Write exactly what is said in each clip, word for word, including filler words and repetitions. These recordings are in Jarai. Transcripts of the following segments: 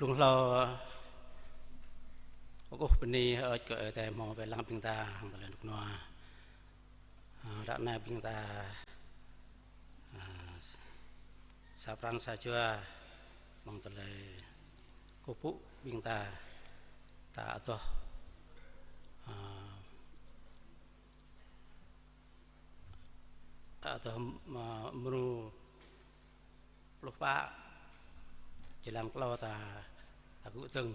Hlâo kơkuh bơni hơơč kơ Ơi Adai hmâo wai lăng ƀing ta hăng tơlơi rơnŭk rơnua. Ơ, ră anai ƀing ta, ơ, sa pran sa jua mơ̆ng tơlơi kơkuh pơpŭ ƀing ta, ta adoh, ơ, adoh, ơ, mrô pluh pă, jơlan klâo ta, ta gŭ dơ̆ng.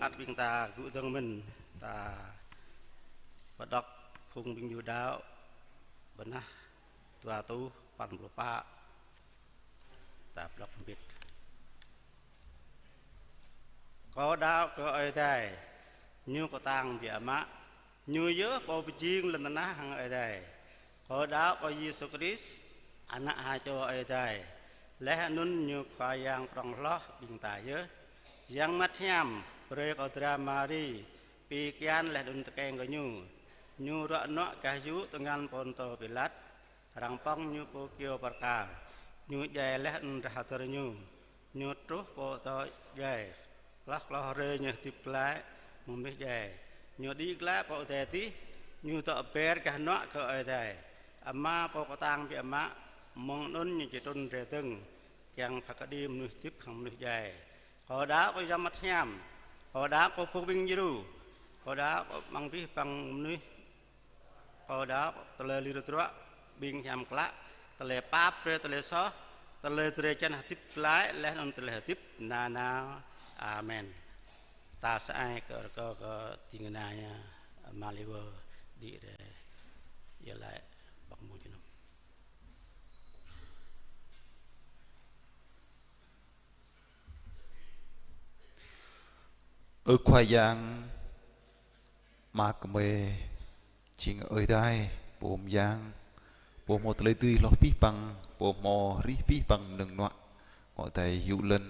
Ăt ƀing ta gŭ dơ̆ng mơ̆n, ta pơđŏk phung ƀing gơyut đaŏ, bơnah dua rơtuh păn pluh pă, ta pơđŏk hơbĭt. Kâo đaŏ kơ Ơi Adai, Ñu kơtang biă mă, Ñu yơh Pô pơjing lŏn tơnah hăng adai. Kâo đaŏ kơ Yêsu Krist, Ană ha čô Ơi Adai, laih anŭn Ñu Khua Yang prŏng hloh ƀing ta yơh. Yang Bơngăt Hiam brơi kơ dra Mari pi kian laih anŭn tơkeng kơ Ñu. Ñu ruă nuă gah yŭ tơngan Pôntô Pilat, arăng pŏng Ñu Pô Kyâo Pơrkal, Ñu djai laih anŭn drah hơdơr Ñu. Ñu truh pơ dŏ djai, hloh hloh hrơi ñu hơdip glaĭ mơ̆ng mơnuih djai. Ñu đĭ glaĭ pơ adai adih, ñu dŏ ber gah hnuă kơ Ơi Adai. Ama pô kơtang biă mă, mơ̆ng anŭn ñu či trŭn rai dơ̆ng, kiăng phat kơđi mơnuih hơdip hăng mơnuih djai. Kâo đaŏ kơ Yang Bơngăt Hiam, kâo đaŏ kơ phung ƀing djru, kâo đaŏ kơ amăng abih bang mơnuih. Kâo đaŏ tơlơi lir tơdruă, ƀing hiam klă, tơlơi pap brơi tơlơi soh, tơlơi drơi jăn hơdip glaĭ laih anŭn tơlơi hơdip nanao. Amen. Ta sa ai kơ rơkâo kơ ding kơna ñu Maliwơ đĭ rai, iâu laĭ pơmŭt jơnum. Ơ Khua Yang, Ama gơmơi jing Ơi Adai pô mơyang, pô hmâo tơlơi dưi hloh abih bang, pô hmâo rĭh abih bang mơnơ̆ng mơnuă, ngŏ adai hyu lŏn,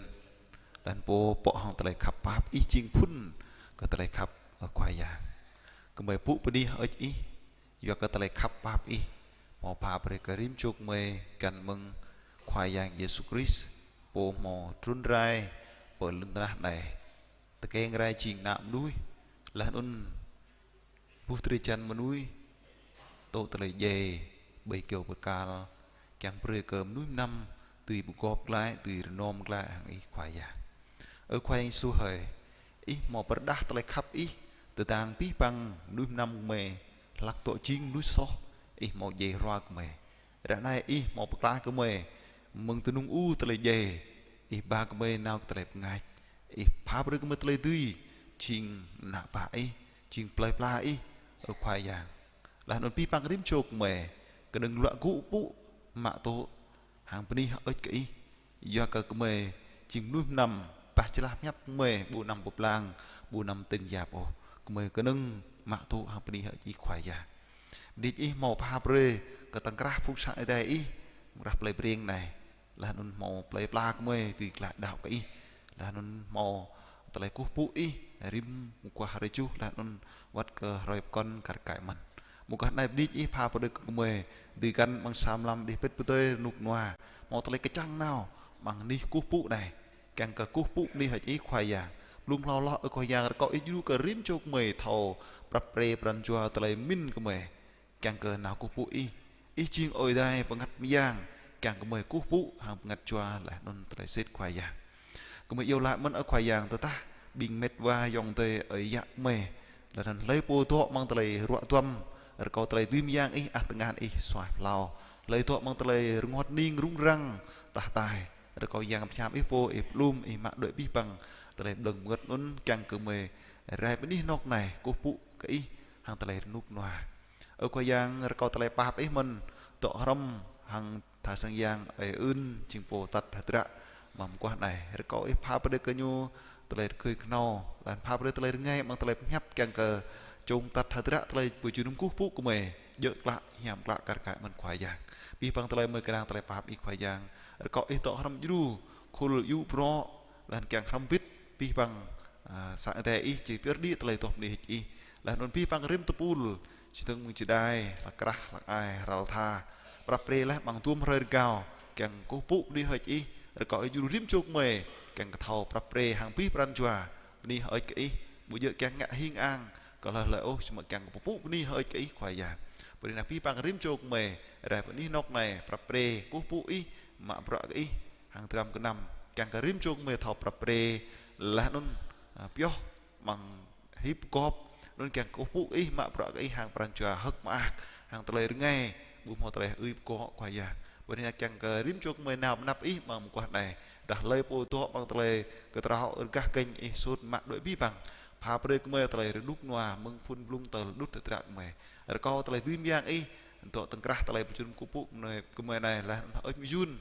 laih anŭn pô pŏk hăng tơlơi khăp pap Ih jing phŭn kơ tơlơi khăp, ơ Khua Yang. Gơmơi pŭ bơni hơơč Ih, yua kơ tơlơi khăp pap Ih hmâo pha brơi kơ rĭm čô gơmơi găn mơ̆ng Khua Yang Yêsu Krist, pô hmâo trŭn rai pơ lŏn tơnah anai, tơkeng rai jing ană mơnuih, laih anŭn ƀuh drơi jăn mơnuih, dŏ tơlơi djai, ƀơi kơyâo bơrkal, kiăng brơi kơ mơnuih mơnam dưi pơgop glaĭ, dưi rơnŏm glaĭ hăng Ih Khua Yang. Ơ Khua Yang Yêsu hơi, Ih hmâo pơrơđah tơlơi khăp Ih, tơdang abih bang mơnuih mơnam gơmơi hlak dŏ jing mơnuih soh, Ih hmâo djai hrua gơmơi. Ră anai Ih hmâo pơklaih gơmơi mơ̆ng tơnŭng u tơlơi djai, Ih ba gơmơi nao kơ tơlơi bơngač, Ih pha brơi gơmơi tơlơi dưi jing ană bă Ih, jing plơi pla Ih, ơ Khua Yang. Laih anŭn abih bang rĭm čô gơmơi kơnơ̆ng luă gŭ pŭ mă tŭ hăng bơni hơơč kơ Ih, yua kơ gơmơi jing mơnuih mơnam, bah jơlah pơhiăp gơmơi ƀu anăm pơblang, ƀu anăm tơ̆ng yap ôh. Gơmơi kơnơ̆ng mă tŭ hăng bơni hơơč Ih Khua Yang. Bơni Ih hmâo pha brơi kơ tŏng krah phung sang Ơi Adai Ih, krah plei Breng anai. Laih anŭn hmâo plei pla gơmơi dưi glaĭ đaŏ kơ Ih. Laih anŭn hmâo tơlơi kơkuh pơpŭ Ih, rĭm mơguah hrơi tơjuh, laih anŭn wơ̆t kơ hrơi pơkŏn kar kaĭ mơ̆n. Mơguah anai bơni Ih pha brơi kơ gơmơi dưi găn amăng sa mlam đih pĭt pơdơi rơnŭk rơnua, hmâo tơlơi kơčăng nao amăng anih kơkuh pơpŭ anai. Kiăng kơ kơkuh pơpŭ bơni hơơč Ih Khua Yang. Blung hlâo hloh ơ Khua Yang, rơkâo Ih djru kơ rĭm čô gơmơi thâo prăp pre pran jua tơlơi pơmĭn gơmơi. Kiăng kơ nao kơkuh pơpŭ Ih, Ih jing Ơi Adai bơngăt mơyang, kiăng gơmơi kơkuh pơpŭ hăng bơngăt jua laih anŭn tơlơi sĭt Khua Yang. Gơmơi iâu laĭ mơ̆n ơ Khua Yang, tơdah ƀing met wa ayŏng adơi ơi yă gơmơi, laih anŭn hlơi pô dŏ amăng tơlơi ruă duăm, rơkâo tơlơi dưi mơyang Ih, ah tơngan Ih suaih hlâo. Hlơi dŏ amăng tơlơi rơngot hơning rŭng răng, tah tai, rơkâo Yang Bơngăt Hiam Ih pô, Ih pơalum, Ih mă đuaĭ abih bang tơlơi blơ̆ng bơngơ̆t anŭn, kiăng kơ gơmơi rai pơ anih anŏ anai kơkuh pơpŭ kơ Ih hăng tơlơi rơnŭk rơnua. Ơ Khua Yang, rơkâo tơlơi pap Ih mơ̆n dŏ hrŏm hăng tha sang yang ơi Ưn, jing pô tăt hơdră mơguah anai. Rơkâo Ih pha brơi kơ ñu tơlơi rơgơi kơnâo, laih anŭn pha brơi tơlơi rơngai amăng tơlơi pơhiăp kiăng kơ čung tăt hơdră tơlơi pơjơnum kơkuh pơpŭ gơmơi djơ̆ klă, hiam klă kar kaĭ mơ̆n Khua Yang. Abih bang tơlơi gơmơi kơnang tơlơi pap Ih Khua Yang. Rơkâo Ih dŏ hrŏm djru khul yŭ brŏ, laih anŭn kiăng hrŏm bit abih bang, a, sang Ơi Adai Ih či pơyơr đĭ tơlơi adoh bơni hơơč Ih. Laih anŭn abih bang rĭm tơpul, či dơ̆ng mơ̆ng čơđai, hlak krah, hlak ai, hrăl tha. Prăp pre laih amăng tơm hrơi rơgao, kiăng kơkuh pơpŭ bơni hơơč Ih, rơkâo Ih djru rĭm čô gơmơi, kiăng kơ thâo prăp pre hăng abih pran jua bơni hơơč kơ Ih, ƀu djơ̆ kiăng ngă hing ang kơ hlơi hlơi ôh, samơ̆ kiăng kơ pơpŭ bơni hơơč kơ Ih Khua Yang. Bơni abih bang rĭm čô gơmơi, rai pơ anih anŏ anai, prăp pre kơkuh pơpŭ Ih, mă bruă kơ Ih hăng dram gơnam, kiăng kơ rĭm čô gơmơi thâo prăp pre, laih anŭn, a, pioh amăng hip gop, anŭn kiăng kơkuh pơpŭ Ih, mă bruă kơ Ih hăng pran jua hơ̆k mơak, hăng tơlơi rơngai, ƀu hmâo tơlơi ư̆ pơgŏ Khua Yang. Bơni kiăng kơ rĭm čô gơmơi nao pơ anăp Ih amăng mơguah anai. Tơdah hlơi pô dŏ amăng tơlơi kơtrâo rơgah kơnh, Ih sut mă đuaĭ abih bang. Pha brơi gơmơi tơlơi rơnŭk rơnua mơ̆ng phŭn blung tơl đŭt tơdră gơmơi. Rơkâo tơlơi dưi mơyang Ih dŏ tŏng krah tơlơi pơjơnum kơkuh pơpŭ gơmơi, gơmơi anai laih anŭn hơơč mơyun.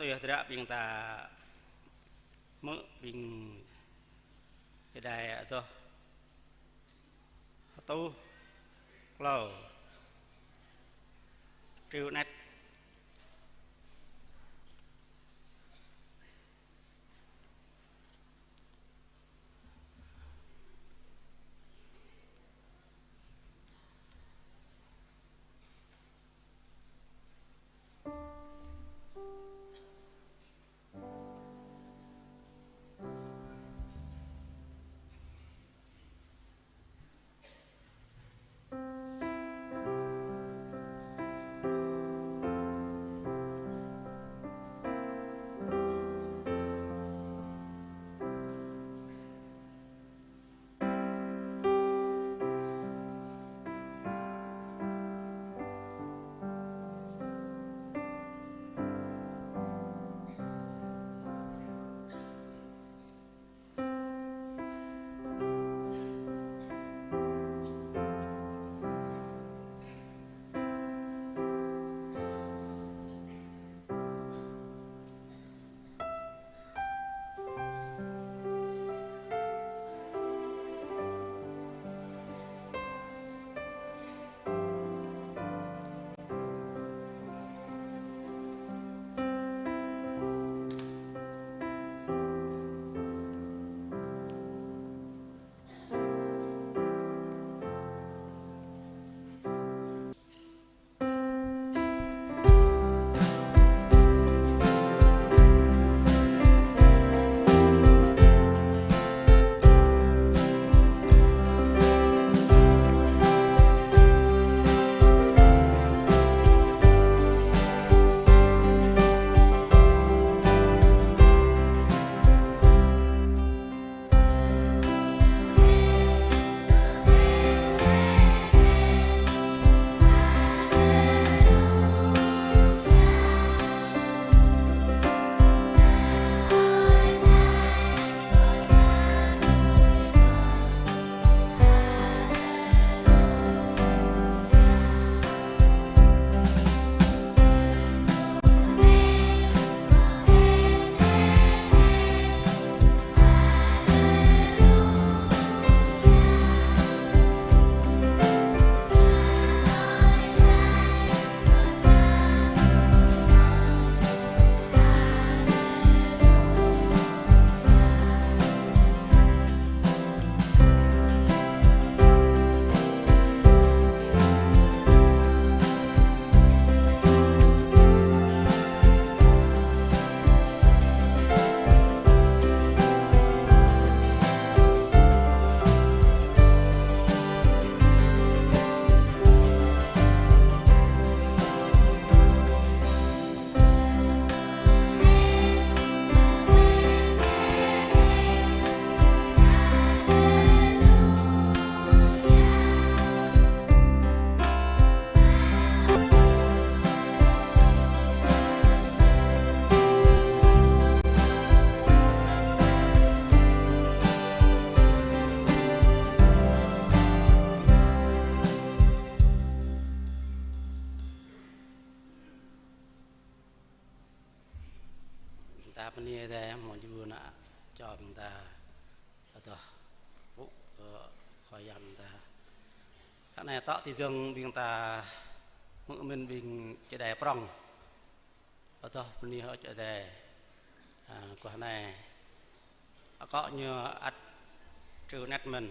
Tui hơdră ƀing ta hmư̆ ƀing čơđai adoh hơtuh klâo triu anet. Ƀing ta bơni Ơi Adai mơ̆ng jơnum ană čô ƀing ta adoh pơpŭ kơ Khua Yang ƀing ta. Ră anai tŏ tơjơ̆ng ƀing ta hmư̆ mĭn ƀing čơđai prŏng adoh bơni hơơč Ơi Adai. A, guah anai akŏ ñu ăt triu anet mơ̆n.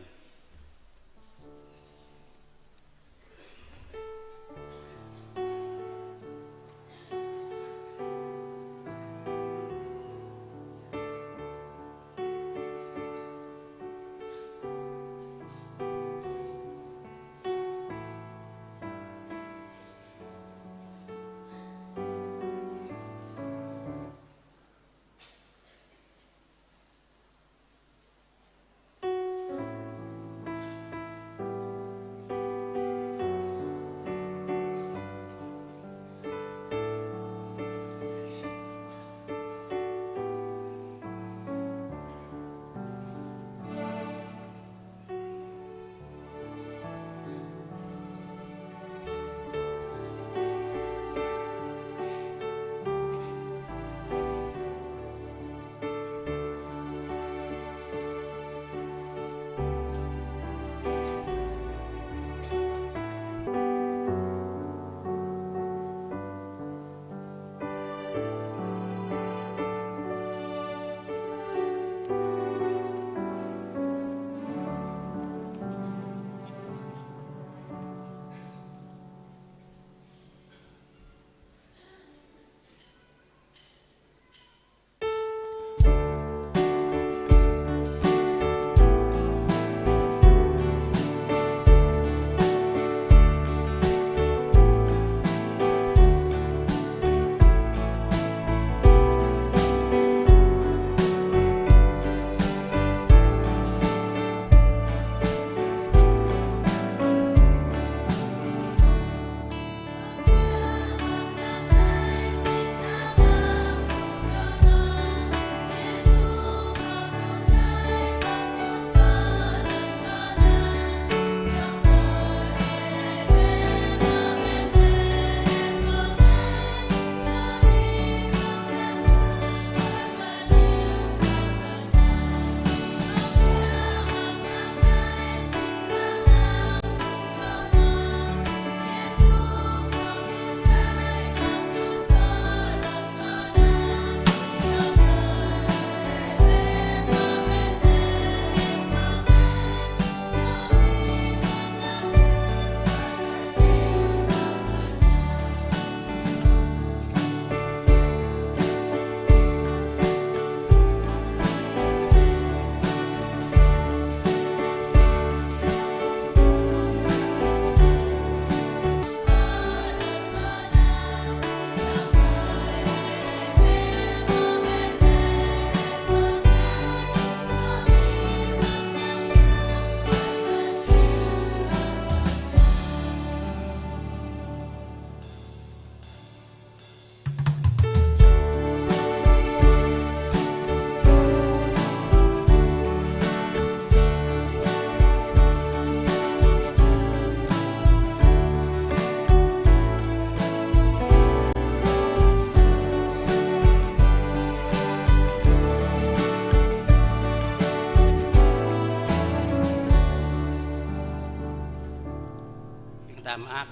Mơak,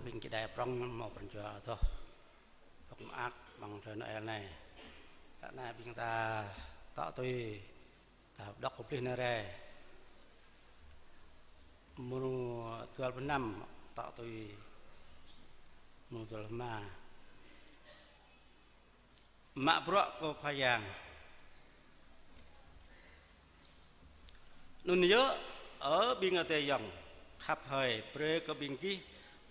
ƀing čơđai prŏng hmâo pran jua adoh. Pŏk mơak amăng hrơi Noel anai. Ră anai ƀing ta tŏ tui, ta đŏk kơplih anai rai. Mrô dua pluh năm tŏ tui mrô dua pluh rơma. Mă bruă kơ Khua Yang. Anŭn yơh, ơ ƀing adơi ayŏng khăp hơi, brơi kơ ƀing gih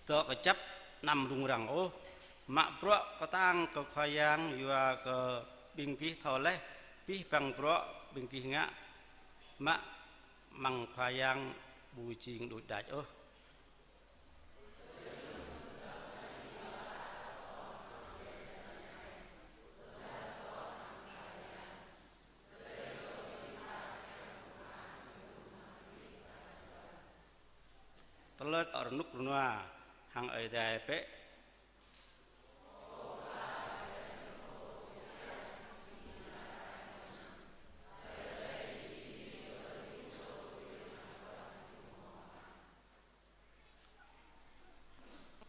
dŏ kơjăp anăm rŭng răng ôh. Mă bruă kơtang kơ Khua Yang, yua kơ ƀing gih thâo laih abih bang bruă ƀing gih ngă, mă amăng Khua Yang ƀu jing đôč đač ôh. Tơlơi kơ rơnŭk rơnua hăng Ơi Adai bĕ.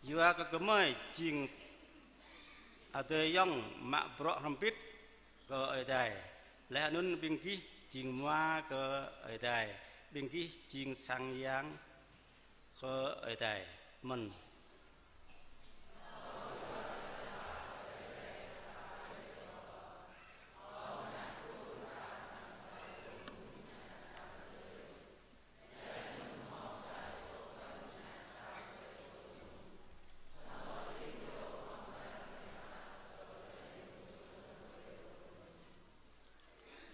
Yua kơ gơmơi jing adơi ayŏng mă bruă hrŏm hơbĭt kơ Ơi Adai. Laih anŭn ƀing gih jing hmua kơ Ơi Adai, ƀing gih jing sang yang kơ Ơi Adai mơ̆n.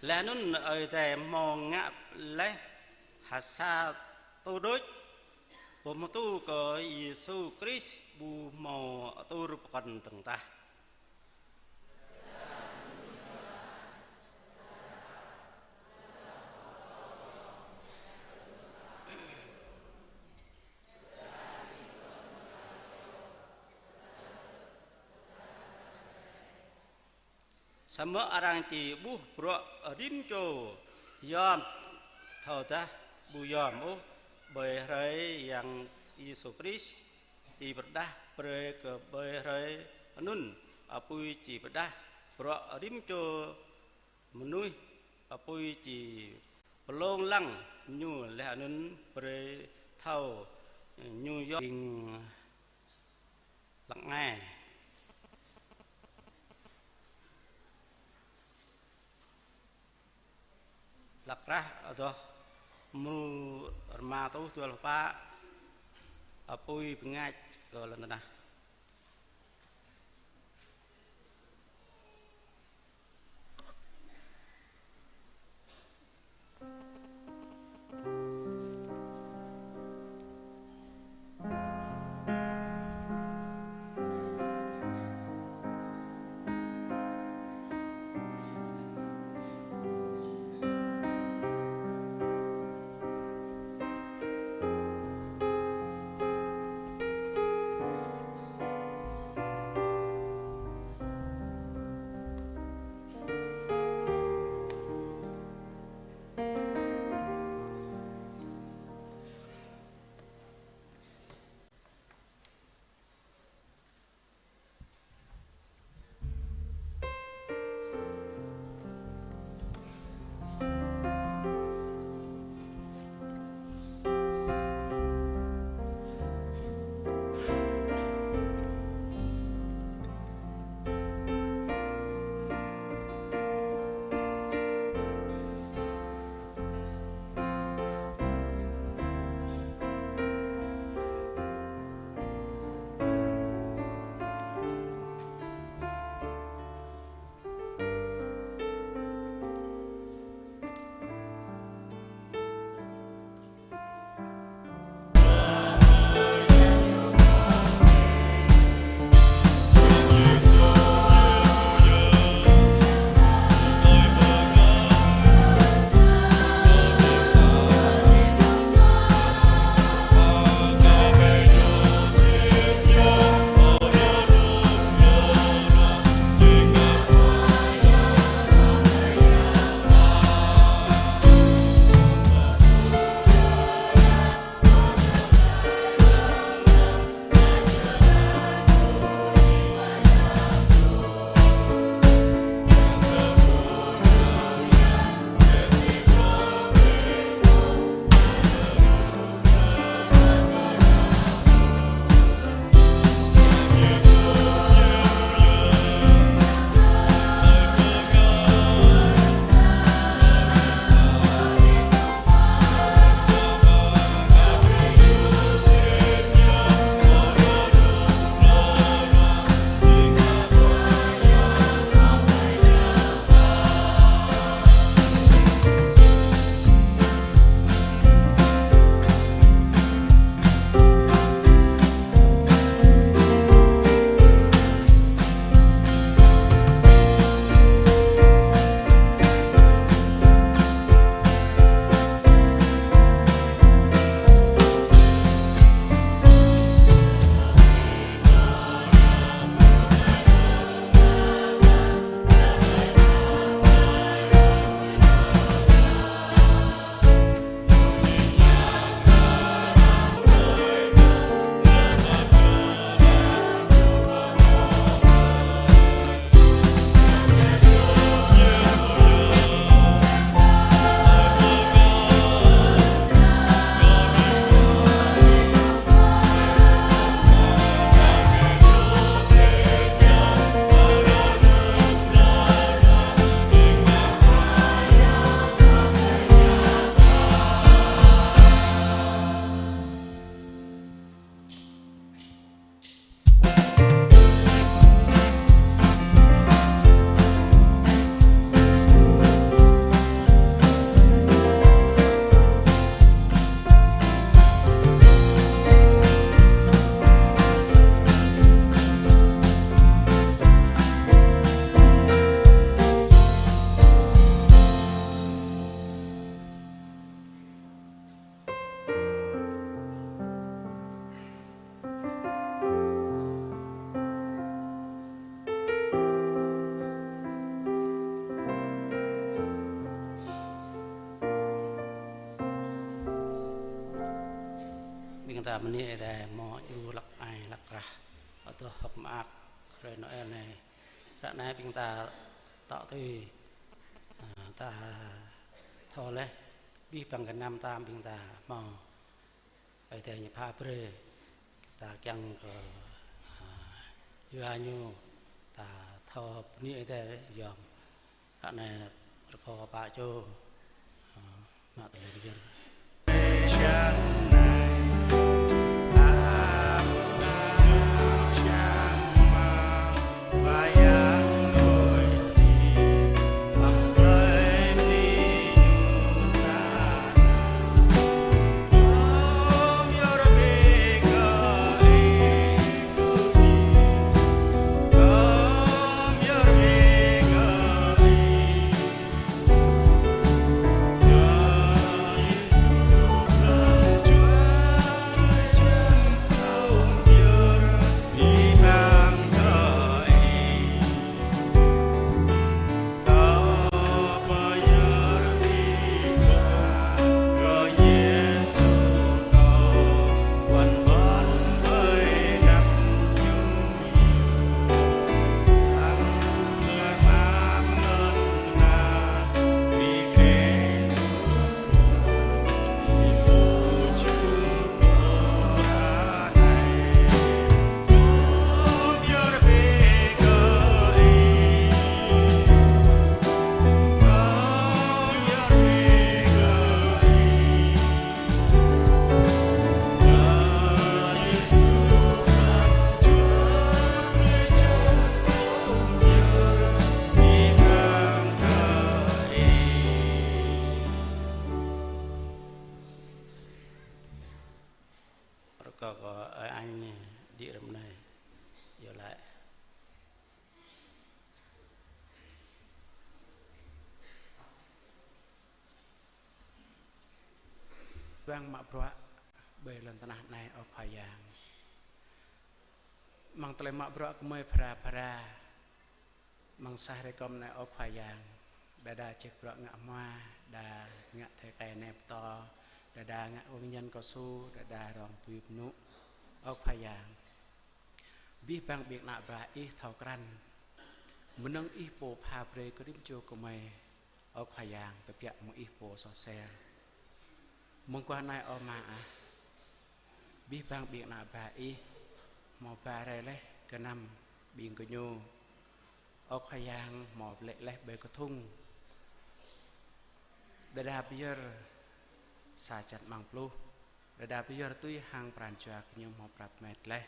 Laih anŭn Ơi Adai hmâo ngă laih ha sa tô đôč, pơhmutu kơ Yêsu Krist ƀu hmâo atur pơkŏn dơ̆ng tah. Samơ̆ arăng či ƀuh bruă rĭm čô yom thâodah ƀu yom ôh ƀơi hrơi Yang Yêsu Krist či pơrơđah brơi kơ ƀơi hrơi anŭn apui či pơrơđah bruă rĭm čô mơnuih apui či pơlông lăng ñu laih anŭn brơi thâo ñu yom ƀing lăng ai. Hlăk krah adoh mrô rơma rơtuh dua pluh pă, apui bơngač kơ lŏn tơnah. Bơni Ơi Adai hmâo djru hlăk ai hlăk krah, adoh hơ̆k mơak hrơi Noel anai. Ră anai ƀing ta tŏ tui, a, ta thâo laih, abih bang gơnam tam ƀing ta hmâo Ơi Adai ñu pha brơi. Ta kiăng kơ, a, yua ñu ta thâo bơni Ơi Adai yom. Ră anai rơkâo pă čô, a, mă tơlơi pơyơr. Rơkâo kơ ơi Anh đĭ rơmnai. Yơh laĭ. Wang mă bruă ƀơi lŏn tơnah anai, ơ Khua Yang. Amăng tơlơi mă bruă gơmơi phara phara, amăng sa hrơi kơm anai, ơ Khua Yang, đơđa čih bruă ngă hmua, đa ngă thê kai ne pơtô, đơđa ngă wơng ñăn kơsu, đơđa rong bui pơnŭ, ơ Khua Yang. Abih bang ƀing ană bă Ih thâo krăn mơnơ̆ng Ih pô pha brơi kơ rĭm čô gơmơi, ơ Khua Yang, tơbiă mơ̆ng Ih pô soh sel. Mơguah anai, ơ Ama ah, abih bang ƀing ană bă Ih hmâo ba rai laih gơnam ƀing gơñu, ơ Khua Yang, hmâo pơlĕ laih ƀơi kơthŭng. Đơđa pơyơr sa črăn amăng pluh, đơđa pơyơr tui hăng pran jua gơñu hmâo prăp met laih.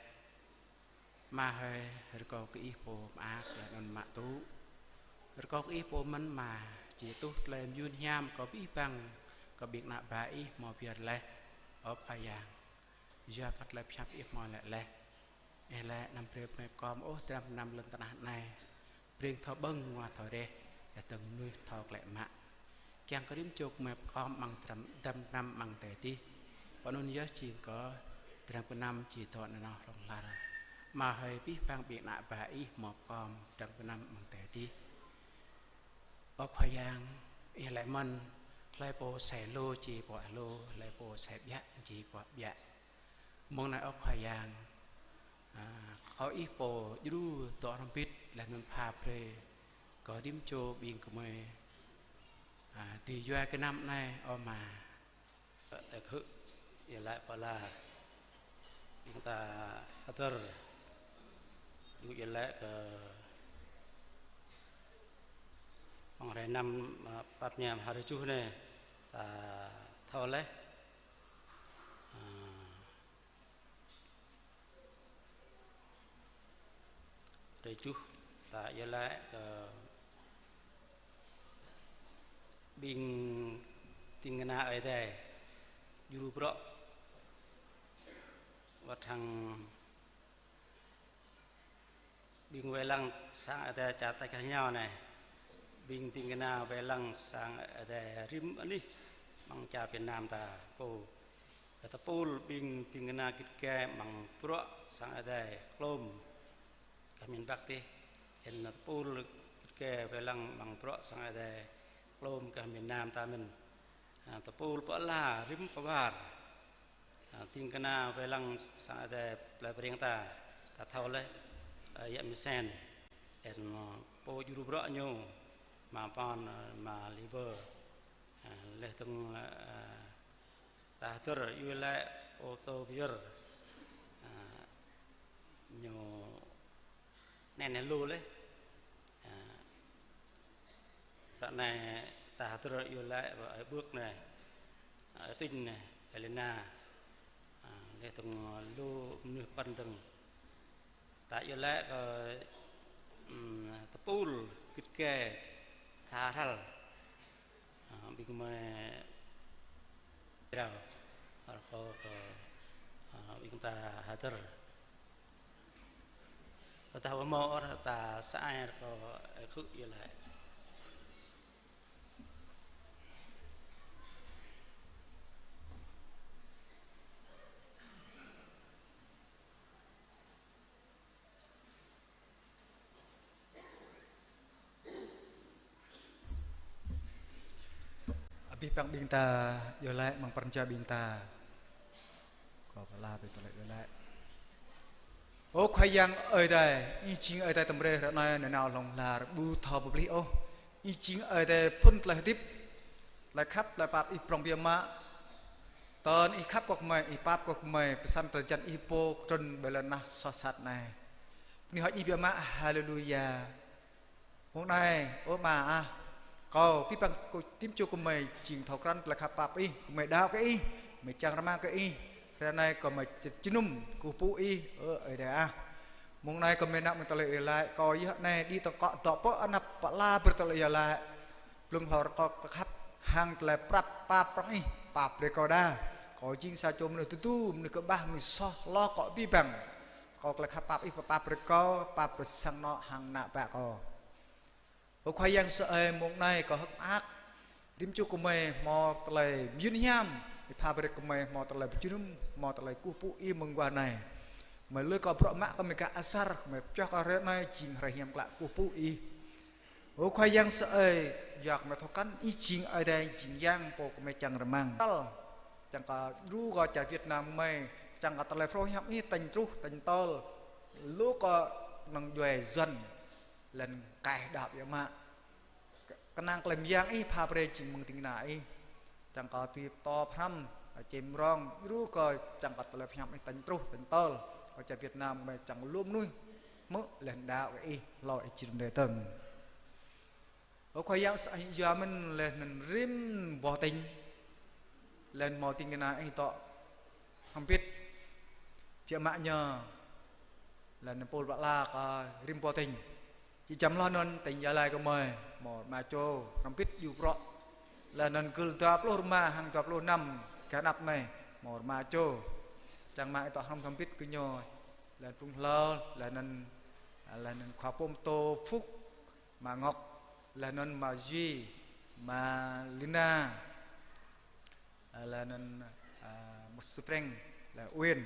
Ama hơi, rơkâo kơ Ih pô mơak laih anŭn mă tŭ. Rơkâo kơ Ih pô mơ̆n Ama, či tuh tơlơi mơyun hiam kơ abih bang, kơ ƀing ană bă Ih hmâo pơyơr laih, ơ Khua Yang. Yua kơ tơlơi pơhiăp Ih hmâo laĭ laih: Ih laĭ anăm brơi pơmĕp kơm ôh dram gơnam lŏn tơnah anai. Brơi thâo ƀơ̆ng, ngua thâo reh, dah dơ̆ng mơnuih thâo klĕ mă. Kiăng kơ rĭm čô gơmơi pơkŏm amăng dram, dram gơnam amăng adai adih. Pơ anŭn yơh jing kơ dram gơnam či dŏ nao hlŏng lar. Ama hơi, abih bang ƀing ană bă Ih hmâo pơkŏm dram gơnam amăng adai adih. Ơ Khua Yang, Ih laĭ mơ̆n, hlơi pô sai lu či puă lu, hlơi pô sai ƀiă či puă ƀiă. Mơ̆ng anai, ơ Khua Yang, a, kơ Ih pô djru dŏ hrŏm hơbĭt laih anŭn pha brơi kơ rĭm čô ƀing gơmơi, a, tui yua gơnam anai, ơ Ama. Tơlơi khư, yơh laĭ pơala, ƀing ta hơdơr, yơh laĭ kơ amăng hrơi năm, a, pap ñam hrơi tơjuh anai, ta thâo laih. A, hrơi tơjuh ta iâu laĭ kơ ƀing ding kơna Ơi Adai djru bruă wơ̆t hăng ƀing wai lăng sang Ơi Adai čar tač gah ñu anai. Ƀing ding kơna wai lăng sang Ơi Adai rĭm anih amăng čar Việt Nam ta pô. Tơpul ƀing ding kơna git gai amăng bruă sang Ơi Adai klôm gah miền Bắc adih. Laih anŭn tơpul git gai wai lăng amăng bruă sang Ơi Adai klôm gah miền Nam ta mơ̆n. A, tơpul pơala rĭm pơwar. A, Ding kơna wai lăng sang Ơi Adai plei Breng ta, ta thâo laih, ơ, yă Misen, en, ơ, pô djru bruă ñu, ama Pon, ơ, ama Liver, ơ, laih dơ̆ng, ơ, ta hơdơr iâu laĭ ô tô pơyơr, ơ, ñu anai anai lu laih. Ơ, ră anai ta hơdơr iâu laĭ ƀơi ơi Bưk anai, ơi Tinh anai, Elena, ơ, laih dơ̆ng lu mơnuih pơ̆n dơ̆ng. Ta iâu laĭ kơ, ưm, tơpul, git gai, tha hrăl. Ơ, ƀing gơmơi rao, rơkâo kơ, ơ, ƀing ta hơdơr. Tơdah ƀu hmâo ôh ta sa ai rơkâo, ơ, khư̆ iâu laĭ. Abih bang ƀing ta iâu laĭ amăng pran jua ƀing ta. Kâo pơala brơi tơlơi iâu laĭ. Ơ Khua Yang Ơi Adai, Ih jing Ơi Adai tơm rai ră anai nanao hlŏng lar ƀu thâo pơplih ôh. Ih jing Ơi Adai phŭn tơlơi hơdip, tơlơi khăp, tơlơi pap Ih prŏng biă mă. Tơl Ih khăp kơ gơmơi, Ih pap kơ gơmơi, pơsăn tơlơi jan Ih pô kơtrŭn ƀơi lŏn tơnah soh sat anai. Bơni hơơč Ih biă mă, haleluya. Mông anai, ơ Ama ah, kâo abih bang kơ rĭm čô gơmơi jing thâo krăn tơlơi khăp pap Ih, gơmơi đaŏ kơ Ih, gơmơi čang rơmang kơ Ih. Ră anai gơmơi jơnum kơkuh pơpŭ Ih, ơ Ơi Adai ah. Mông anai gơmơi nao mơ̆ng tơlơi iâu laĭ, kâo yơh anai đĭ tơ̆ng kŏ dŏ pơ anăp pơala brơi tơlơi iâu laĭ. Blung hlâo rơkâo tơlơi khăp hăng tơlơi pap, pap prŏng Ih, pap brơi kâo đa. Kâo jing sa čô mơnuih tơdu, mơnuih kơƀah, mơnuih soh, hloh kơ abih bang. Kâo tơlơi khăp pap Ih pơpap brơi kâo, pap brơi sang anŏ hăng ană bă kâo. Ơ Khua Yang sơai, mông anai kâo hơ̆k mơak. Rĭm čô gơmơi hmâo tơlơi mơyun hiam, Ih pha brơi gơmơi hmâo tơlơi pơjơnum, hmâo tơlơi kơkuh pơpŭ Ih mơguah anai. Gơmơi lui kơ bruă mă gơmơi gah asar, gơmơi pioh kơ hrơi anai jing hrơi hiam klă kơkuh pơpŭ Ih. Ơ Khua Yang sơai, yua gơmơi thâo krăn Ih jing Ơi Adai, jing Yang pô gơmơi čang rơmang. Čang kơ djru kơ čar Việt Nam gơmơi, čang kơ tơlơi phrâo hiam Ih tañ truh, tañ tơl, lu kơ kơnơ̆ng djuai Yuăn, laih anŭn kaih đaŏ biă mă. Kơnang tơlơi mơyang Ih pha brơi jing mơ̆ng ding kơna Ih. Čang kơ tui pơtô pơhrăm, čem rong, djru kơ čang kơ tơlơi pơhiăp Ih tañ truh, tañ tơl. Kơ čar Việt Nam gơmơi čang lu mơnuih hmư̆ laih anŭn đaŏ kơ Ih, hlâo Ih či rŭng răng dơ̆ng. Ơ Khua Yang sơai, yua mơ̆n laih anŭn rĭm boh tỉnh, laih anŭn hmâo ding kơna Ih dŏ hrŏm hơbĭt, biă mă ñu, laih anŭn pôl pơala kơ rĭm boh tỉnh. Či čăm hloh anŭn tỉnh Gia Lai gơmơi, hmâo rơma čô hrŏm hơbĭt djru bruă. Laih anŭn gưl dua pluh rơma hăng dua pluh năm gah anăp anai, hmâo rơma čô. Čang mă Ih dŏ hrŏm hơbĭt kơ ñu, laih anŭn blung hlâo, laih anŭn, laih anŭn khua pô pơtô Phúc, ama Ngọc, laih anŭn ama Duy, ama Lina, ơ, laih anŭn, ơ, mơ̆ Supreng, laih Uyên.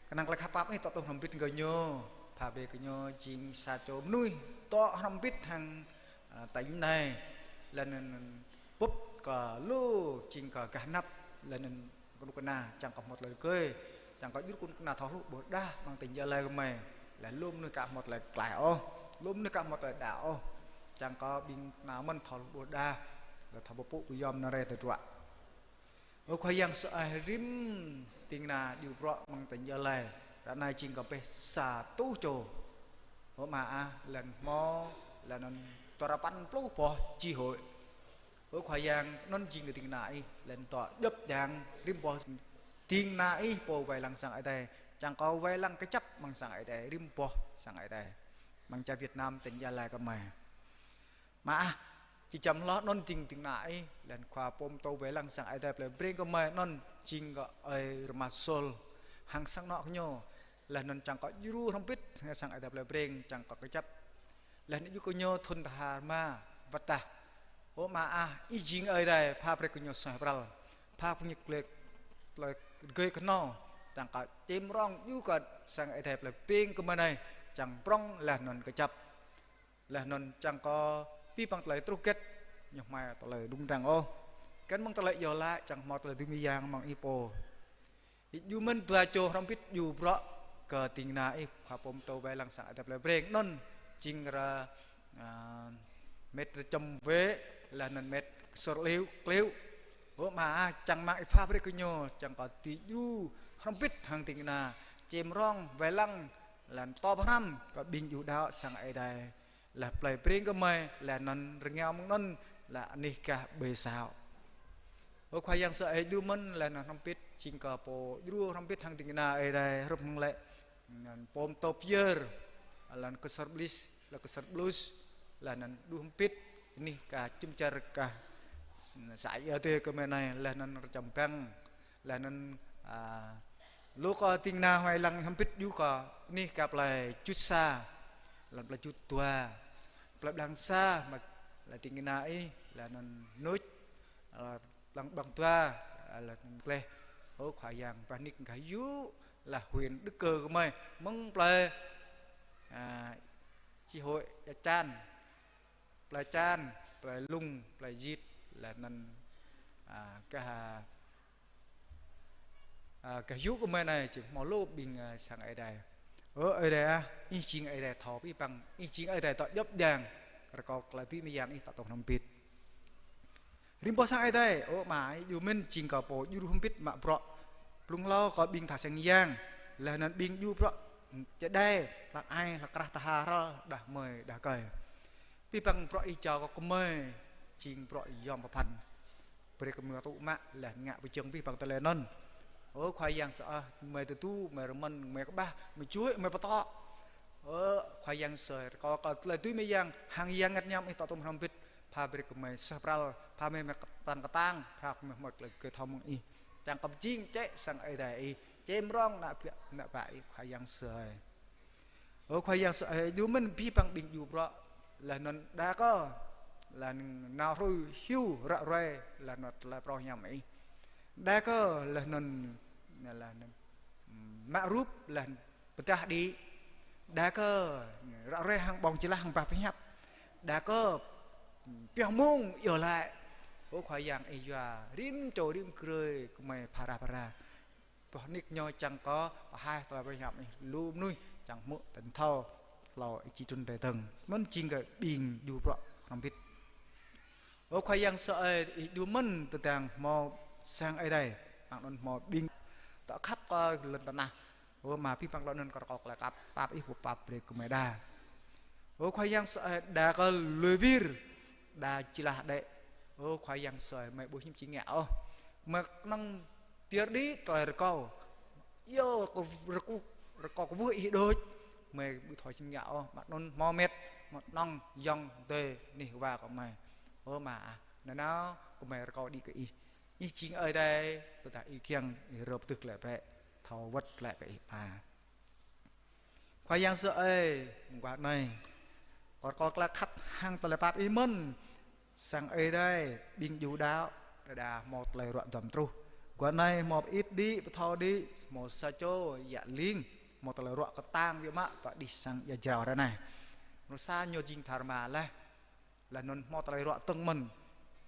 Kơnang tơlơi khăp pap Ih dŏ tŏ hrŏm hơbĭt kơ ñu, pha brơi kơ ñu jing sa čô mơnuih dŏ hrŏm hơbĭt hăng, ơ, tỉnh anai. Laih anŭn bưp kơ lu jing kơ gah anăp, laih anŭn kơnuk kơna, čang kơ hmâo tơlơi rơgơi, čang kơ djru kơnuk kơna thâo hluh ƀôdah amăng tỉnh Gia Lai gơmơi. Laih lu mơnuih aka hmâo tơlơi klaih ôh, lu mơnuih aka hmâo tơlơi đaŏ ôh. Čang kơ ƀing kơna mơ̆n thâo hluh ƀôdah, laih thâo pơpŭ pơyom nao rai tơdruă. Ơ Khua Yang sơai, rĭm ding kơna djru bruă amăng tỉnh Gia Lai, ră anai jing kơ pĕ sa rơtuh čô. Ơ Ama ah, laih anŭn hmâo, laih anŭn dua rơpăn pluh boh chi hội. Ơ Khua Yang, anŭn jing kơ ding kơna Ih, laih anŭn dŏ djŏp djang rĭm boh ding kơna Ih pô wai lăng sang Ơi Adai, čang kơ wai lăng kơjăp amăng sang Ơi Adai, rĭm boh sang Ơi Adai. Amăng čar Việt Nam tỉnh Gia Lai gơmơi. Ama ah, či čăm hloh anŭn ding ding kơna Ih, laih anŭn khua pô pơtô wai lăng sang Ơi Adai plei Breng gơmơi anŭn jing kơ ơi rơma Sôl, hăng sang anŏ kơ ñu, laih anŭn čang kơ djru hrŏm hơbĭt hăng sang Ơi Adai plei Breng, čang kơ kơjăp. Laih anŭn djru kơ ñu thŭn tha rơma wơ̆t tah. Ơ Ama ah, Ih jing Ơi Adai, pha brơi kơ ñu suaih pral, pha brơi kơ ñu tơlơi, tơlơi rơgơi kơhnâo, čang kơ čem rong djru kơ sang Ơi Adai plei Breng gơmơi anai, čang prŏng laih anŭn kơjăp. Laih anŭn čang kơ abih bang tơlơi truh hơget, ñu hmâo tơlơi rŭng răng ôh. Kăn mơ̆ng tơlơi iâu laĭ, čang hmâo tơlơi dưi mơyang mơ̆ng Ih pô. Ih djru mơ̆n dua čô hrŏm hơbĭt djru bruă kơ ding kơna ih, khua pô pơtô wai lăng sang Ơi Adai plei Breng anŭn, jing rơ, a, met rơčăm wĕ, laih anŭn met kơsur kliu, kliu. Ơ Ama ah, čang mơ̆ng ih pha brơi kơ ñu, čang kơ ih djru hrŏm hơbĭt hăng ding kơna, čem rong wai lăng, laih anŭn pơtô pơhrăm kơ ƀing djru đaŏ sang Ơi Adai. Laih plei Breng gơmơi, laih anŭn rơngiao mơ̆ng anŭn, laih anih gah ƀơi asâo. Ơ Khua Yang Yêsu ơi, djru mơ̆n, laih anŭn hrŏm hơbĭt, jing kơ pô djru hrŏm hơbĭt hăng ding kơna Ơi Adai, hrup hăng lĕ, anŭn pô pơtô pơyơr, laih anŭn kơsur ƀlis, laih kơsur ƀlus, laih anŭn djru hrŏm hơbĭt, anih gah jum dar gah xã Ia Dê gơmơi anai, laih anŭn rơčăm bang, laih anŭn, a, lu kơ ding kơna wai lăng hrŏm hơbĭt djru kơ anih gah plei Čuč Sa, laih anŭn plei Čuč Dua, plei Blang Sa, mă, laih ding kơna ih, laih anŭn Nuč, laih Blang, Blang Dua, laih anŭn Gleh. Ơ Khua Yang, pơnik gah yŭ, laih huyện Đức Cơ gơmơi, mơ̆ng plei, a, chi hội Ia Čan, plei Čan, plei Lung, plei Jit, laih anŭn, a, gah, a, gah yŭ gơmơi anai, jing hmâo lu ƀing, a, sang Ơi Adai. Ơ Ơi Adai ah, ih jing Ơi Adai thâo abih bang, ih jing Ơi Adai dŏ djŏp djang, rơkâo tơlơi dưi mơyang ih dŏ tŏng hrŏm hơbĭt. Rĭm boh sang Ơi Adai, ơ Ama, ih djru mơ̆n jing kơ pô djru hrŏm hơbĭt mă bruă blung hlâo kơ ƀing tha sang yang, laih anŭn ƀing djru bruă čơđai, hlăk ai, hlăk krah tha ha rơ̆, đah kơmơi, đah rơkơi. Abih bang bruă ih jao kơ gơmơi, jing bruă yom pơphan. Brơi kơ gơmơi tŭ mă, laih ngă pơjing abih bang tơlơi anŭn. Ơ Khua Yang Yêsu ơi, gơmơi tơdu, gơmơi rơmơ̆n, gơmơi kơƀah, gơmơi juăi, gơmơi pơtô. Ơ Khua Yang Yêsu ơi, rơkâo kơ tơlơi dưi mơyang, hăng Yang Bơngăt Hiam ih dŏ tŏng hrŏm hơbĭt, pha brơi kơ gơmơi suaih pral, pha gơmơi mă kơtang kơtang, pha gơmơi hmâo tơlơi gơ̆ thâo mơ̆ng ih. Čang kơ pơjing jĕ sang Ơi Adai ih, čem rong ană ƀă, ană ƀă ih Khua Yang Yêsu ơi. Ơ Khua Yang Yêsu ơi, djru mơ̆n abih bang ƀing djru bruă, laih anŭn đa kơ, laih anŭn nao hrui hyu ră ruai, laih anŭn tơlơi phrâo hiam ih. Đa kơ, laih anŭn, laih anŭn, mă rup, laih anŭn pơdah đĭ. Đa kơ, ră ruai hăng ƀơ̆ng jơlah hăng bah pơhiăp. Đa kơ, pioh mông iâu laĭ. Ơ Khua Yang ih yua, rĭm čô rĭm grơi, gơmơi phara phara. Boh nik ñu čang kơ pơhaih tơlơi pơhiăp ih lu mơnuih čang hmư̆ tơl thâo hlâo ih či trŭn rai dơ̆ng. Mơ̆n jing kơ ƀing djru bruă hrŏm hơbĭt. Ơ Khua Yang Yêsu ơi, ih djru mơ̆n tơdang hmâo sang Ơi Adai, mơ̆ng anŭn hmâo ƀing dŏ khăp kơ lŏn tơnah. Ơ Ama, abih bang lŏn anŭn kơ rơkâo tơlơi khăp pap ih pơpap brơi kơ gơmơi đa. Ơ Khua Yang Yêsu ơi, đa kơ lui wir, đa jơlah đĕ. Ơ Khua Yang Yêsu ơi, gơmơi ƀu hiam či ngă ôh. Gơmơi kơnơ̆ng pơyơr đĭ tơlơi rơkâo. Yua kơ rơkâo, rơkâo kơ kwưh ih đôč. Gơmơi ƀu thâo či ngă ôh, mă anŭn hmâo met, mă anŭn yŏng dơi anih wa kơ gơmơi. Ơ Ama ah, nanao gơmơi rơkâo đĭ kơ ih. Ih jing Ơi Adai, tơdah ih kiăng, ih rơp tưh glaĭ bĕ, thâo wơ̆t glaĭ kơ ih Ama. Khua Yang Yêsu ơi, mơguah anai, kâo rơkâo tơlơi khăp hăng tơlơi pap ih mơ̆n, sang Ơi Adai, ƀing djru đaŏ, đơđa hmâo tơlơi ruă duăm truh. Guah anai hmâo pơit đĭ, pơthâo đĭ, hmâo sa čô, yă ling, hmâo tơlơi ruă kơtang biă mă, tŏ đih sang ia jrao ră anai. Mơnuih sa ñu jing tha rơma laih. Laih anŭn hmâo tơlơi ruă tơ̆ng mơ̆n.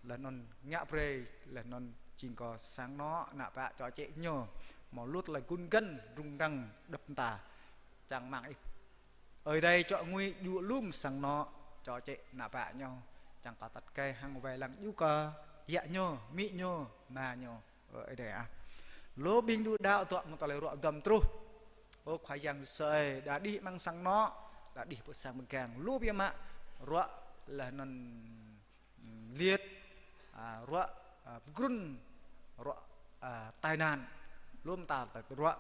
Laih anŭn ngă brơi, laih anŭn jing kơ sang anŏ ană bă čô čĕ ñu. Hmâo lu tơlơi gun găn, rŭng răng, đŏp mơta. Čang mơ̆ng ih Ơi Adai čŏk ngui djru lŏm sang anŏ čô čĕ ană bă ñu. Čang kơ tăt gai hăng wai lăng djru kơ yă ñu, amĭ ñu, ama ñu. Ơ Ơi Adai ah. Lu ƀing djru đaŏ dŏ hmâo tơlơi ruă duăm truh. Ơ Khua Yang Yêsu ơi, đa đih amăng sang anŏ, đa đih pơ sang pơgang. Lu biă mă ruă laih anŭn, mm, liêt, a, ruă, a, pơgrŭn, ruă, a, tai nạn. Lu mơta tơlơi ruă,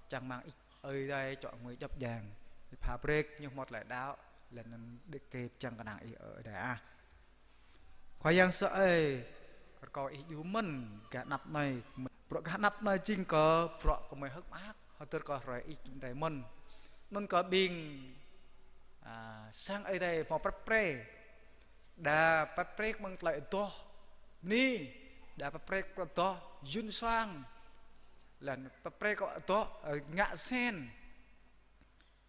čang mơ̆ng ih Ơi Adai čŏk ngui djŏp djang. Ih pha brơi ñu hmâo tơlơi đaŏ, laih anŭn đĭ kĕp čang kơnang ih Ơi Adai ah. Khua Yang Yêsu ơi, rơkâo ih djru mơ̆n gah anăp anai. Bruă gah anăp anai jing kơ bruă kơ gơmơi hơ̆k mơak, hơdơr kơ hrơi ih trŭn rai mơ̆n. Anŭn kơ ƀing, a, sang Ơi Adai hmâo prăp pre. Đa prăp pre mơ̆ng tơlơi adoh bơni, đa prăp pre kơ adoh yŭn suang, laih anŭn prăp pre kơ adoh, ơ, ngă sen.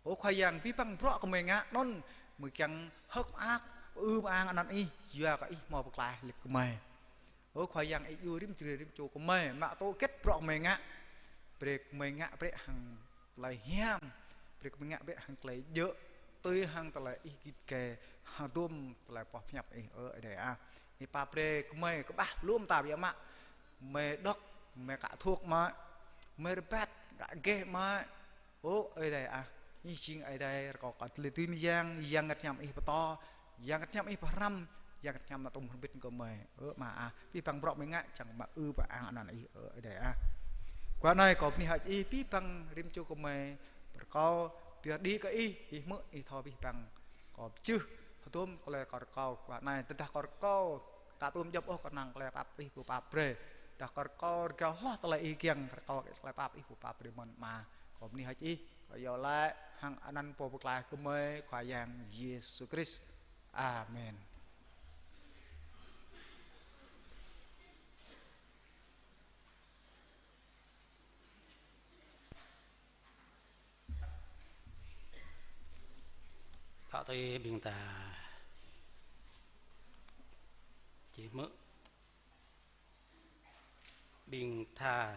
Ơ Khua Yang, abih bang bruă kơ gơmơi ngă anŭn, gơmơi kiăng hơ̆k mơak, ư mơang anăn ih, yua kơ ih hmâo pơklaih lĕ kơ gơmơi. Ơ Khua Yang, ih djru rĭm čô rĭm čô kơ gơmơi, mă tŭ hơget bruă kơ gơmơi ngă. Brơi kơ gơmơi ngă brơi hăng tơlơi hiam, brơi kơ gơmơi ngă brơi hăng tơlơi djơ̆, tui hăng tơlơi Ih git gai, hơdôm tơlơi boh pơhiăp Ih, ơ Ơi Adai ah. Ih pap brơi kơ gơmơi kơƀah lŏm ta biă mă. Gơmơi đŏk, gơmơi ka thuăk mă, gơmơi rơbat, ka geh mă. Ơ Ơi Adai ah, Ih jing Ơi Adai rơkâo kơ tơlơi dưi mơyang, Yang Bơngăt Hiam Ih pơtô, Yang Bơngăt Hiam Ih pơhrăm, Yang Bơngăt Hiam nao tŭm hrŏm hơbĭt kơ gơmơi. Ơ Ama ah, abih bang bruă gơmơi ngă čang mă ư pơ-ang anăn Ih, ơ Ơi Adai ah. Guah anai kâo bơni hơơč Ih, abih bang rĭm čô gơmơi pơrơkâo, pioh đĭ kơ Ih, Ih hmư̆, Ih thâo abih bang kâo pơjưh, hơdôm tơlơi kâo rơkâo. Guah anai tơdah kâo rơkâo aka tŭm djŏp ôh, kơnang tơlơi pap Ih pô pap brơi. Tơdah kâo rơkâo rơgao hloh tơlơi Ih kiăng, rơkâo tơlơi pap Ih pô pap brơi mơ̆n Ama. Kâo bơni hơơč Ih, kâo iâu laĭ hăng anăn Pô Pơklaih gơmơi, Khua Yang Yêsu Krist. Amen. Thâo tui ƀing ta či hmư̆ ƀing tha.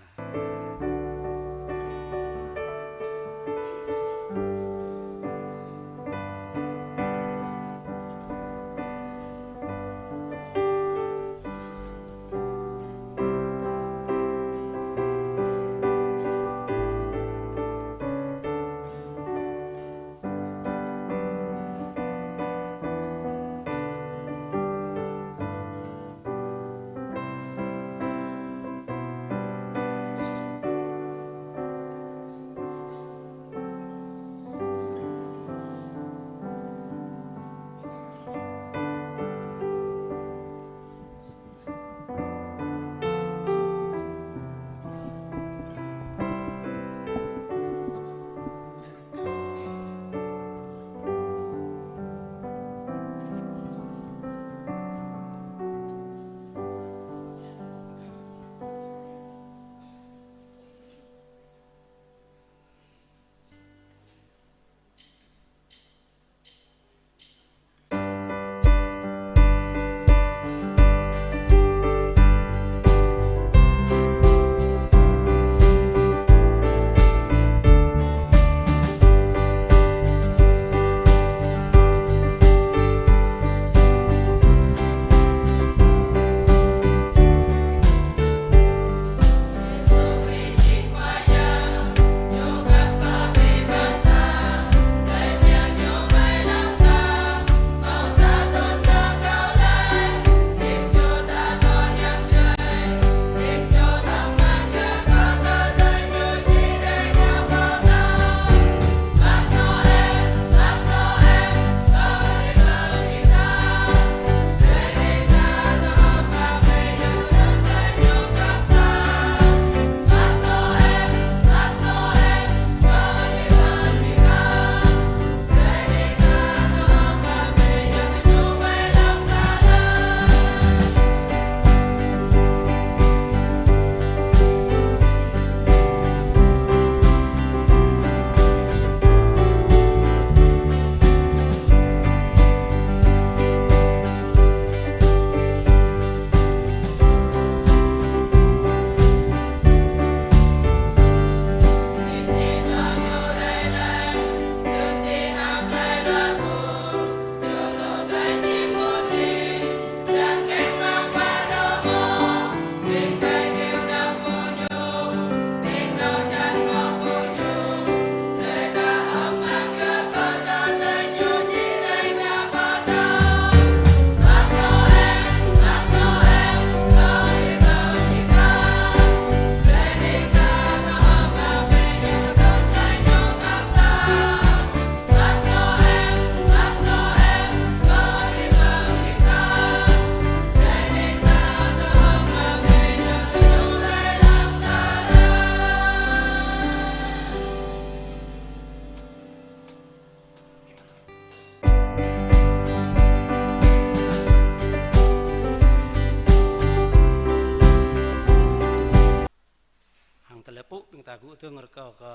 Hăng tơlơi pơpŭ ƀing ta gŭ dơ̆ng rơkâo kơ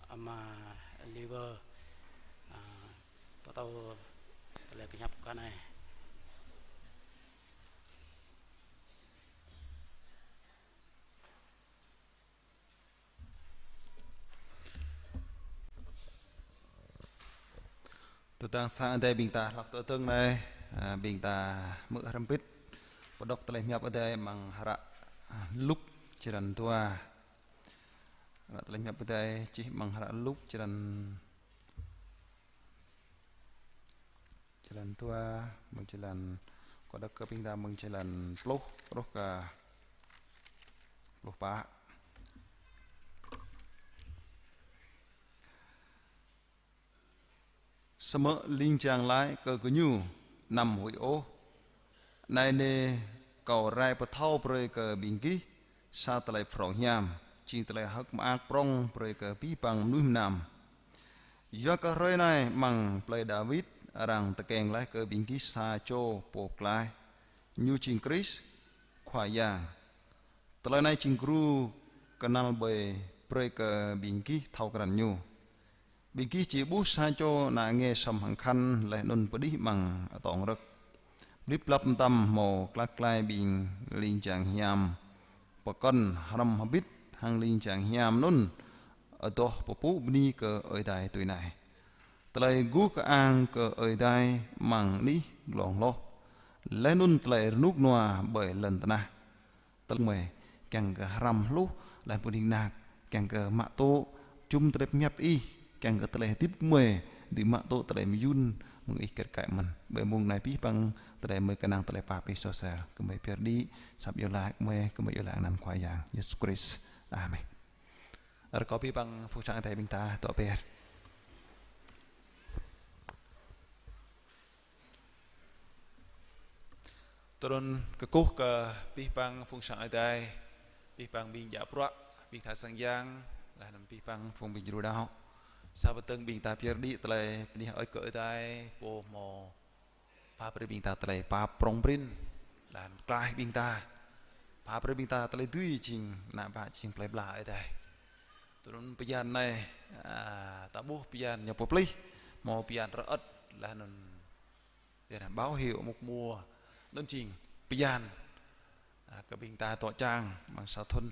Ama Liver, a, pơtô tơlơi pơhiăp kơ anai. Tơdang sang Ơi Adai ƀing ta hlak tơdơ̆ng anai, a, ƀing ta hmư̆ hrŏm hơbĭt pơđŏk tơlơi pơhiăp Ơi Adai amăng hră, a, Luk črăn dua. Hră tơlơi pơhiăp Ơi Adai čih amăng hră Luk črăn, črăn dua, mơ̆ng črăn, kâo đŏk kơ ƀing ta mơ̆ng črăn pluh truh kơ pluh pă. Samơ̆ ling jang laĭ kơ gơñu: Anăm huĭ ôh. Anai nê, Kâo rai pơthâo brơi kơ ƀing gih sa tơlơi phrâo hiam, jing tơlơi hơ̆k mơak prŏng brơi kơ abih bang mơnuih mơnam. Yua kơ hrơi anai amăng plei Dawid arăng tơkeng laih kơ ƀing gih sa čô Pô Pơklaih, Ñu jing Krist, Khua Yang. Tơlơi anai jing gru kơnăl ƀơi brơi kơ ƀing gih thâo krăn Ñu. Ƀing gih či ƀuh sa čô ană nge sŏm hăng khăn laih anŭn pơđih amăng atông rơ̆k. Blip blap mơtam hmâo klak klai ƀing ling jang hiam pơkŏn hrŏm hơbĭt hăng ling jang hiam anŭn adoh pơpŭ bơni kơ Ơi Adai tui anai: Tơlơi guh kơang kơ Ơi Adai amăng anih glông hloh, laih anŭn tơlơi rơnŭk rơnua ƀơi lŏn tơnah. Tơlơi gơmơi kiăng kơ hrăm hluh laih pơning nak, kiăng kơ mă tŭ jum tơlơi pơhiăp Ih, kiăng kơ tơlơi hơdip gơmơi dưi mă tŭ tơlơi mơyun mơ̆ng Ih kơt kaĭ mơ̆n. Ƀơi mông anai abih bang tơlơi gơmơi kơnang tơlơi pap Ih sô sel, gơmơi pơyơr đĭ, asăp iâu laĭ gơmơi, gơmơi iâu laĭ anăn Khua Yang Yêsu Krist. Amen. Rơkâo abih bang phung sang Ơi Adai ƀing ta dŏ pơyơr. Tơdron kơkuh kơ abih bang phung sang Ơi Adai, abih bang ƀing djă bruă, ƀing tha sang yang, laih anŭn abih bang phung ƀing djru đaŏ. Sa pơtơ̆ng ƀing ta pơyơr đĭ tơlơi bơni hơơč kơ Ơi Adai, Pô hmâo pha brơi ƀing ta tơlơi pap prŏng prin, laih anŭn pơklaih ƀing ta, pha brơi ƀing ta tơlơi dưi jing ană bă jing plei pla Ơi Adai. Tơdron bơyan anai, a, ta ƀuh bơyan ñu pơplih, hmâo bơyan rơơč, laih anŭn Tơdah báo hiệu một mùa, anŭn jing bơyan, a, kơ ƀing ta dŏ čang amăng sa thŭn.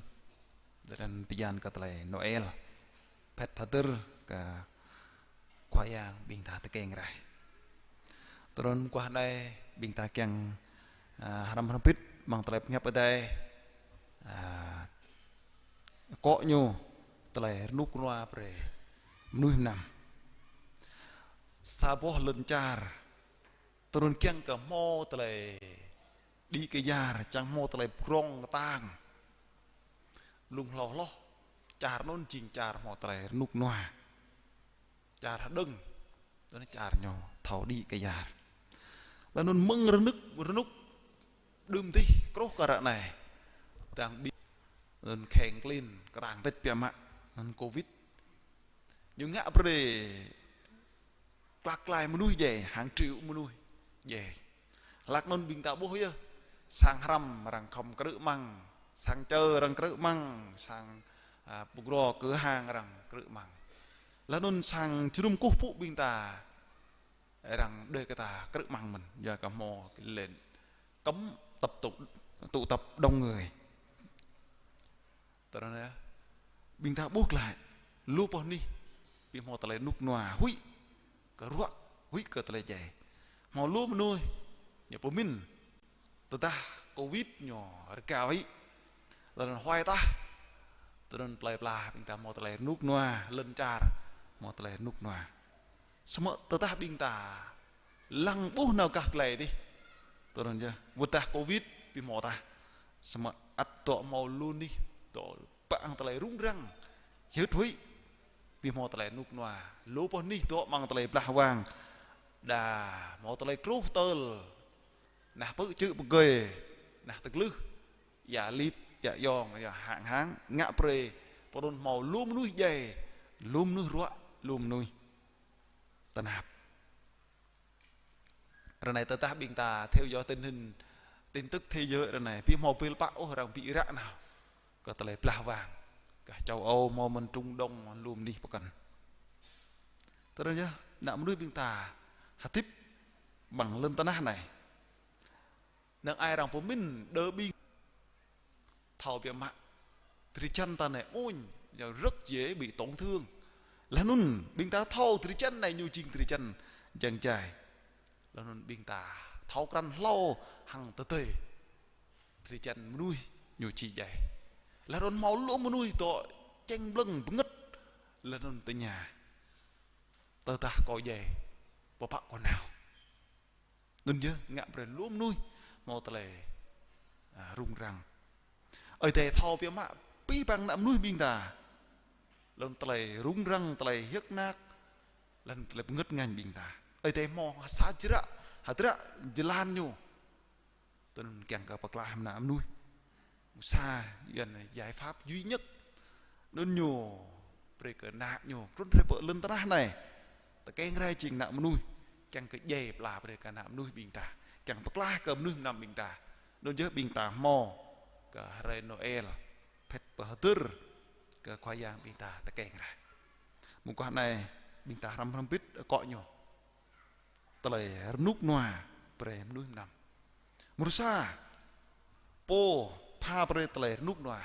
Tơdron bơyan kơ tơlơi Noel. Phet hơdơr kơ Khua Yang ƀing ta tơkeng rai. Tơdron mơguah anai ƀing ta kiăng, a, hrăm hrŏm hơbĭt amăng tơlơi pơhiăp Ơi Adai. A, akŏ ñu tơlơi rơnŭk rơnua brơi mơnuih mơnam. Sa boh lŏn čar tơdron kiăng kơ hmâo tơlơi đĭ kyar, čang hmâo tơlơi pơdrŏng kơtang. Blung hlâo hloh, čar anŭn jing čar hmâo tơlơi rơnŭk rơnua. Čar hơđơ̆ng, tơdron čar ñu thâo đĭ kyar. Laih anŭn mơ̆ng rơnŭk, rơnŭk đưm dih truh kơ ră anai. Tơdang ƀing anŭn kheng klin, kơtang tĕč biă mă, anŭn covid. Ñu ngă brơi klak klai mơnuih djai, hàng triệu mơnuih djai. Hlak anŭn ƀing ta ƀuh yơh, sang hrăm arăng khŏm krư̆ amăng, sang čơ arăng krư̆ amăng, sang, a, pơgro kơ hang arăng krư̆ amăng. Laih anŭn sang jơnum kơkuh pơpŭ ƀing ta, arăng đơi kơ ta krư̆ amăng mơ̆n, yua kơ hmâo kơ lĕ cấm tập tụ, tụ tập đông người. Tơdron yơh, ƀing ta ƀuh glaĭ, lu boh anih, ƀing hmâo tơlơi rơnŭk rơnua, huĭ kơ ruă, huĭ kơ tơlơi djai. Hmâo lu mơnuih, ñu pơmĭn, tơdah covid ñu rơgao hĭ, tơdron huai tah, tơdron plei pla ƀing ta hmâo tơlơi rơnŭk rơnua, lŏn čar hmâo tơlơi rơnŭk rơnua. Samơ̆ tơdah ƀing ta lăng ƀuh nao gah glai dih. Tơdron yơh, wơ̆t tah covid ƀu hmâo tah. Samơ̆ ăt dŏ hmâo lu anih, dŏ bă hăng tơlơi rŭng răng, hơ̆t huĭ, ƀu hmâo tơlơi rơnŭk rơnua. Lu boh anih dŏ amăng tơlơi blah wang. Đa hmâo tơlơi truh tơl, nah pơ̆ čư̆ pơgơi, nah tơglưh, ia lip, ia yong, ia hang hang, ngă brơi, pơdŏn hmâo lu mơnuih djai, lu mơnuih ruă, lu mơnuih tơnap. Ră anai tơdah ƀing ta theo dõi tình hình, tin tức thế giới ră anai, ƀu hmâo ƀiă pă ôh arăng ƀu ră nao kơ tơlơi blah wang. Gah châu Âu hmâo mơ̆n Trung Đông, mơ̆n lu mơnuih pơkŏn. Tơdron yơh, ană mơnuih ƀing ta hơdip amăng lŏn tơnah anai. Năng ai arăng pơmĭn đơ ƀing thâo biă mă. Drơi jăn ta anai amuñ, ñu rất dễ bị tổn thương. Laih anŭn, ƀing ta thâo drơi jăn anai ñu jing drơi jăn čang čai. Laih anŭn ƀing ta thâo krăn hlâo hăng tơdơi. Drơi jăn mơnuih ñu či djai. Laih anŭn hmâo lu mơnuih dŏ čeng ƀlơ̆ng bơngơ̆t. Laih anŭn tơña: Tơdah kâo djai, pơpă kâo nao? Anŭn yơh ngă brơi lu mơnuih hmâo tơlơi, a, rŭng răng. Ơi Adai thâo biă mă abih bang ană mơnuih ƀing ta. Laih anŭn tơlơi rŭng răng, tơlơi hiơk nak, laih anŭn tơlơi bơngơ̆t ngañ ƀing ta. Ơi Adai hmâo sa jră, hơdră jơlan ñu. Tui anŭn kiăng kơ pơklaih ană mơnuih. Mơ̆ng sa, yua anŭn giải pháp duy nhất. Anŭn ñu brơi kơ ană ñu, trŭn rai pơ lŏn tơnah anai. Tơkeng rai jing ană mơnuih. Kiăng kơ djai pla brơi kơ ană mơnuih ƀing ta. Kiăng pơklaih kơ mơnuih mơnam ƀing ta. Anŭn yơh ƀing ta hmâo kơ hrơi Noel. Phĕt pơhơdơr kơ Khua Yang ƀing ta tơkeng rai. Mơguah anai ƀing ta hrăm hrŏm bĭt akŏ ñu. Tơlơi rơnŭk rơnua brơi mơnuih mơnam. Mrô sa, pô pha brơi tơlơi rơnŭk rơnua.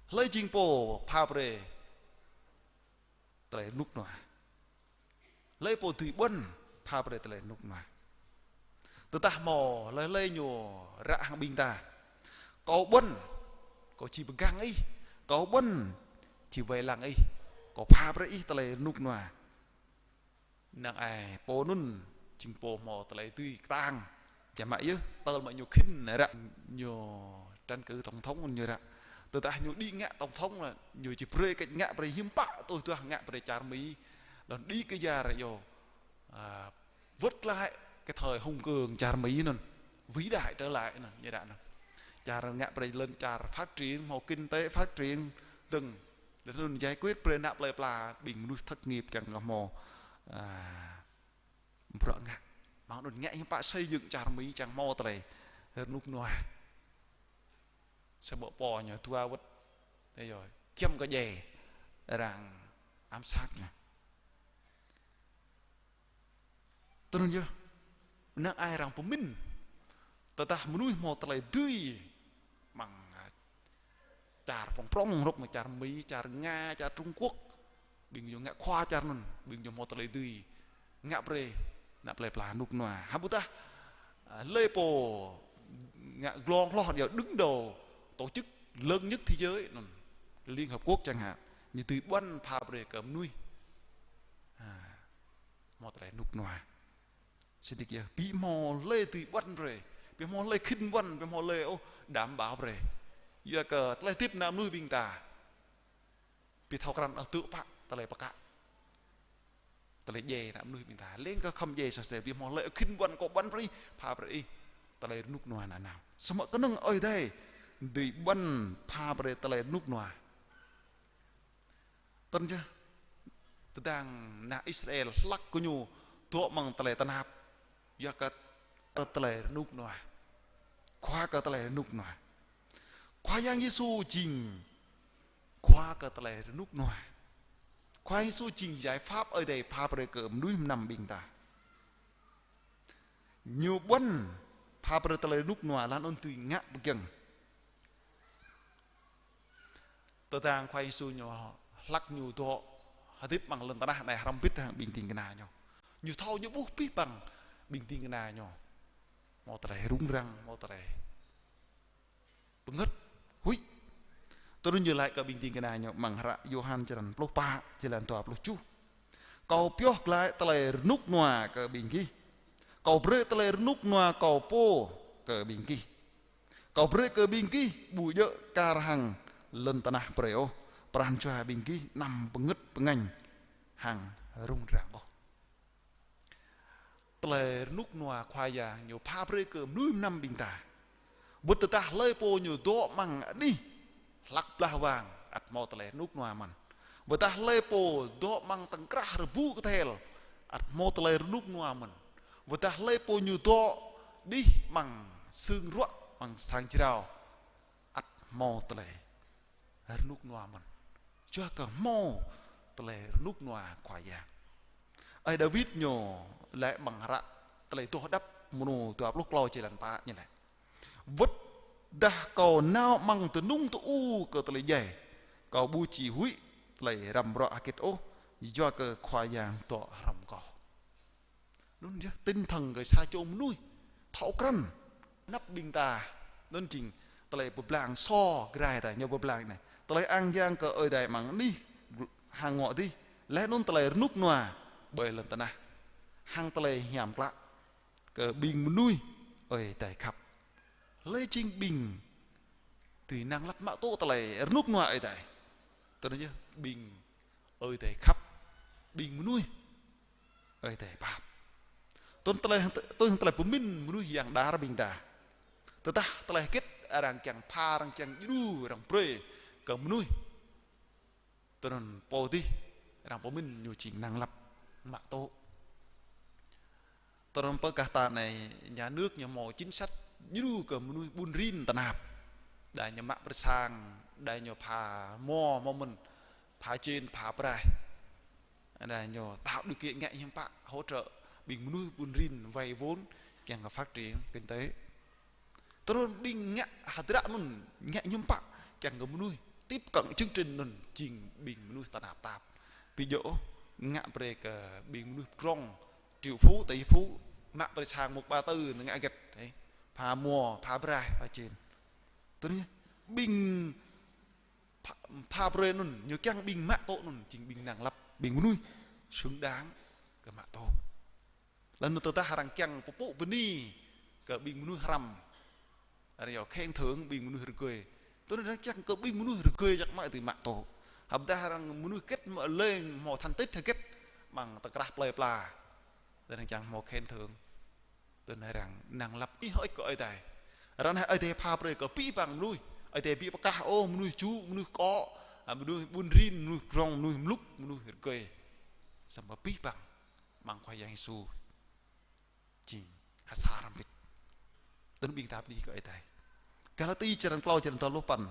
Hlơi jing pô pha brơi tơlơi rơnŭk rơnua? Hlơi pô dưi ƀuăn pha brơi tơlơi rơnŭk rơnua? Tơdah hmâo hlơi hlơi ñu ră hăng ƀing ta: Kâo ƀuăn, kâo či pơgang ih, kâo ƀuăn, či wai lăng ih, kâo pha brơi ih tơlơi rơnŭk rơnua. Năng ai pô anŭn jing pô hmâo tơlơi dưi kơtang. Biă mă yơh, tơl mă ñu khĭn ră ñu tranh cử tổng thống ñu ră. Tơdah ñu đĭ ngă tổng thống lĕ, ñu či brơi kơ ngă brơi hiư̆m pă tuh tuh ngă brơi čar Mi. Laih anŭn đĭ kơ yar yơh, a, vớt lại cái thời hùng cường čar Mi anŭn. Vĩ đại trở lại anŭn, ñu ră anŭn. Čar ngă brơi lŏn čar phát triển, hmâo kinh tế phát triển, dơ̆ng. Laih anŭn giải quyết brơi ană plơi pla, ƀing mơnuih thất nghiệp kiăng kơ hmâo, a, bruă ngă. Mơ̆ng anŭn ngă hiư̆m pă xây dựng čar Mi čang hmâo tơlơi rơnŭk rơnua. Samơ̆ pô ñu dua wơ̆t, ơ yơh, giăm kơ djai, arăng ám sát ñu. Tui anŭn yơh, năng ai arăng pơmĭn, tơdah mơnuih hmâo tơlơi dưi, mơ̆ng, a, čar prŏng prŏng, hrup mơ̆ng čar Mi, čar Nga, čar Trung Quốc, ƀing ñu ngă khua čar anŭn, ƀing ñu hmâo tơlơi dưi ngă brơi ană plơi pla rơnŭk rơnua. Hă ƀôdah, a, hlơi pô ngă glông hloh, yơh, đứng đầu tổ chức lớn nhất thế giới anŭn, Liên Hợp Quốc chẳng hạn, ñu dưi ƀuăn pha brơi kơ mơnuih, a, hmâo tơlơi rơnŭk rơnua. Sĭt nik yơh, ƀu hmâo hlơi dưi ƀuăn brơi, ƀu hmâo hlơi khĭn ƀuăn, ƀu hmâo hlơi ôh đảm bảo brơi. Yua kơ tơlơi hơdip ană mơnuih ƀing ta, ƀu thâo krăn ôh tŭ pă tơlơi pơkă, tơlơi djai ană mơnuih ƀing ta. Leng kơ khŏm djai sơsel, ƀu hmâo hlơi khĭn ƀuăn, kâo ƀuăn brơi ih, pha brơi ih tơlơi rơnŭk rơnua nanao. Samơ̆ kơnơ̆ng Ơi Adai dưi ƀuăn pha brơi tơlơi rơnŭk rơnua. Tơl yơh, tơdang ană Israel hlăk kơ ñu dŏ amăng tơlơi tơnap, yua kơ tơlơi rơnŭk rơnua. Khua kơ tơlơi rơnŭk rơnua. Khua Yang Yêsu jing khua kơ tơlơi rơnŭk rơnua. Khua Yang Yêsu jing giải pháp Ơi Adai pha brơi kơ mơnuih mơnam ƀing ta. Ñu ƀuăn pha brơi tơlơi rơnŭk rơnua laih anŭn dưi ngă pơgiŏng. Tơdang Khua Yêsu ñu hlăk ñu dŏ hơdip amăng lŏn tơnah anai hrŏm hơbĭt hăng ƀing ding kơna ñu. Ñu thâo ñu ƀuh abih bang ƀing ding kơna ñu hmâo tơlơi rŭng răng, hmâo tơlơi bơngơ̆t, huĭ. Tui anŭn ñu laĭ kơ ƀing ding kơna ñu amăng hră Yôhan črăn pluh pă, jơlan dua pluh tơjuh: Kâo pioh glaĭ tơlơi rơnŭk rơnua kơ ƀing gih. Kâo brơi tơlơi rơnŭk rơnua kâo pô kơ ƀing gih. Kâo brơi kơ ƀing gih ƀu djơ̆ kar hăng lŏn tơnah brơi ôh, pran jua ƀing gih anăm bơngơ̆t bơngañ hăng rŭng răng ôh. Tơlơi rơnŭk rơnua Khua Yang ñu pha brơi kơ mơnuih mơnam ƀing ta. Wơ̆t tơdah hlơi pô ñu dŏ amăng anih hlăk blah wang, ăt hmâo tơlơi rơnŭk rơnua mơ̆n. Wơ̆t tơdah hlơi pô dŏ amăng tơ̆ng krah rơbŭ kơthel, ăt hmâo tơlơi rơnŭk rơnua mơ̆n. Wơ̆t tơdah hlơi pô ñu dŏ đih amăng sưng ruă, amăng sang jrao, ăt hmâo tơlơi rơnŭk rơnua mơ̆n. Yua kơ hmâo tơlơi rơnŭk rơnua Khua Yang. Ơi Dawid ñu laĭ amăng hră Tơlơi Adoh Hơđăp mơnu dua pluh klâo, jơlan pă ñu laĭ: Wơ̆t dah kâo nao amăng tơnung tơ-u kơ tơlơi djai, kâo ƀu či huĭ tơlơi răm ruă hơget ôh, yua kơ Khua Yang dŏ hrŏm kâo. Anŭn yơh tinh thần kơ sa čô mơnuih thâo krăn. Anăp ƀing ta, anŭn jing tơlơi pơblang sô grai ta ñu pơblang anai. Tơlơi ang yang kơ Ơi Adai amăng anih hăng ngŏ adih. Laih anŭn tơlơi rơnŭk rơnua ƀơi lŏn tơnah. Hăng tơlơi hiam klă kơ ƀing mơnuih Ơi Adai khăp. Hlơi jing ƀing dưi năng lăp mă tŭ tơlơi rơnŭk rơnua Ơi Adai? Tui anŭn yơh ƀing Ơi Adai khăp, ƀing mơnuih Ơi Adai pap. Tui tơlơi, tui tơlơi pơmĭn mơnuih yang đar ƀing ta. Tơdah tơlơi hơget arăng kiăng pha, arăng kiăng djru, arăng brơi kơ mơnuih. Tui anŭn pô adih arăng pơmĭn ñu jing năng lăp mă tŭ. Tui anŭn pơkah ta anai nhà nước ñu hmâo chính sách djru kơ mơnuih ƀun rin tơnap. Đa ñu mă pơrơsang, đa ñu pha hmua hmâo mơ̆n, pha čen, pha braih. Đa ñu tạo điều kiện ngă hiư̆m pă hỗ trợ ƀing mơnuih ƀun rin vay vốn kiăng kơ phát triển kinh tế. Tui anŭn ƀing ngă hơdră anŭn, ngă hiư̆m pă kiăng kơ mơnuih tiếp cận chương trình anŭn jing ƀing mơnuih tơnap tap. Ƀu djơ̆ ôh ngă brơi kơ ƀing mơnuih prŏng triệu phú, tỷ phú, mă brơi sang một ba tư anŭn ngă hơget, ê, pha hmua, pha braih, pha čen. Tui anŭn ƀing pha, pha brơi anŭn, ñu kiăng ƀing mă tŭ anŭn jing ƀing năng lăp, ƀing mơnuih xứng đáng kơ mă tŭ. Laih anŭn tơdah arăng kiăng pơpŭ bơni kơ ƀing mơnuih hrăm, arăng yua khen thưởng ƀing mơnuih rơgơi. Tui anŭn arăng kiăng kơ ƀing mơnuih rơgơi jak mă dưi mă tŭ. Hăm tơdah arăng mơnuih hơget mă lêng hmâo thành tích hơget amăng tơkrah plơi pla. Tui anŭn arăng kiăng hmâo khen thưởng. Tui anŭn arăng năng lăp ih hơ̆k kơ Ơi Adai. Arăng anai Ơi Adai pha brơi kơ abih bang mơnuih. Ơi Adai ƀu pơkah ôh mơnuih ču, mơnuih kŏ, a, mơnuih ƀun rin, mơnuih prŏng, mơnuih mlŭk, mơnuih rơgơi. Samơ̆ abih bang amăng Khua Yang Yêsu jing ha sa hrŏm hơbĭt. Tui anŭn ƀing ta bơni kơ Ơi Adai. Galati črăn klâo črăn dua pluh păn.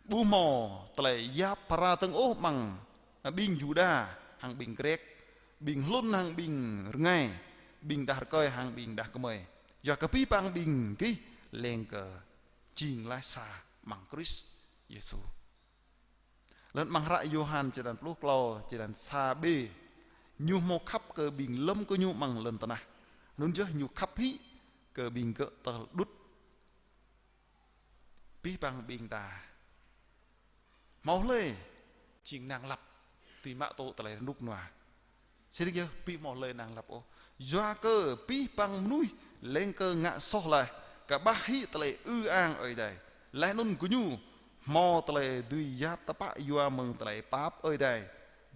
Ƀu hmâo tơlơi yap phara dơ̆ng ôh amăng ƀing Yuđa hăng ƀing Grĕk, ƀing hlŭn hăng ƀing rơngai, ƀing đah rơkơi hăng ƀing đah kơmơi. Yua kơ abih bang ƀing gih leng kơ jing laih sa amăng Krist Yêsu. Laih anŭn amăng hră Yôhan črăn pluh klâo, črăn sa bê. Ñu hmâo khăp kơ ƀing lŏm gơñu amăng lŏn tơnah. Anŭn yơh ñu khăp hĭ kơ ƀing gơ̆ tơl đŭt. Abih bang ƀing ta hmâo hlơi jing năng lăp dưi mă tŭ tơlơi rơnŭk rơnua? Sĭt yơh ƀu hmâo hlơi năng lăp ôh. Yua kơ abih bang mơnuih leng kơ ngă soh laih, kơƀah hĭ tơlơi ư ang Ơi Adai. Laih anŭn gơñu hmâo tơlơi dưi yap tơpă yua mơ̆ng tơlơi pap Ơi Adai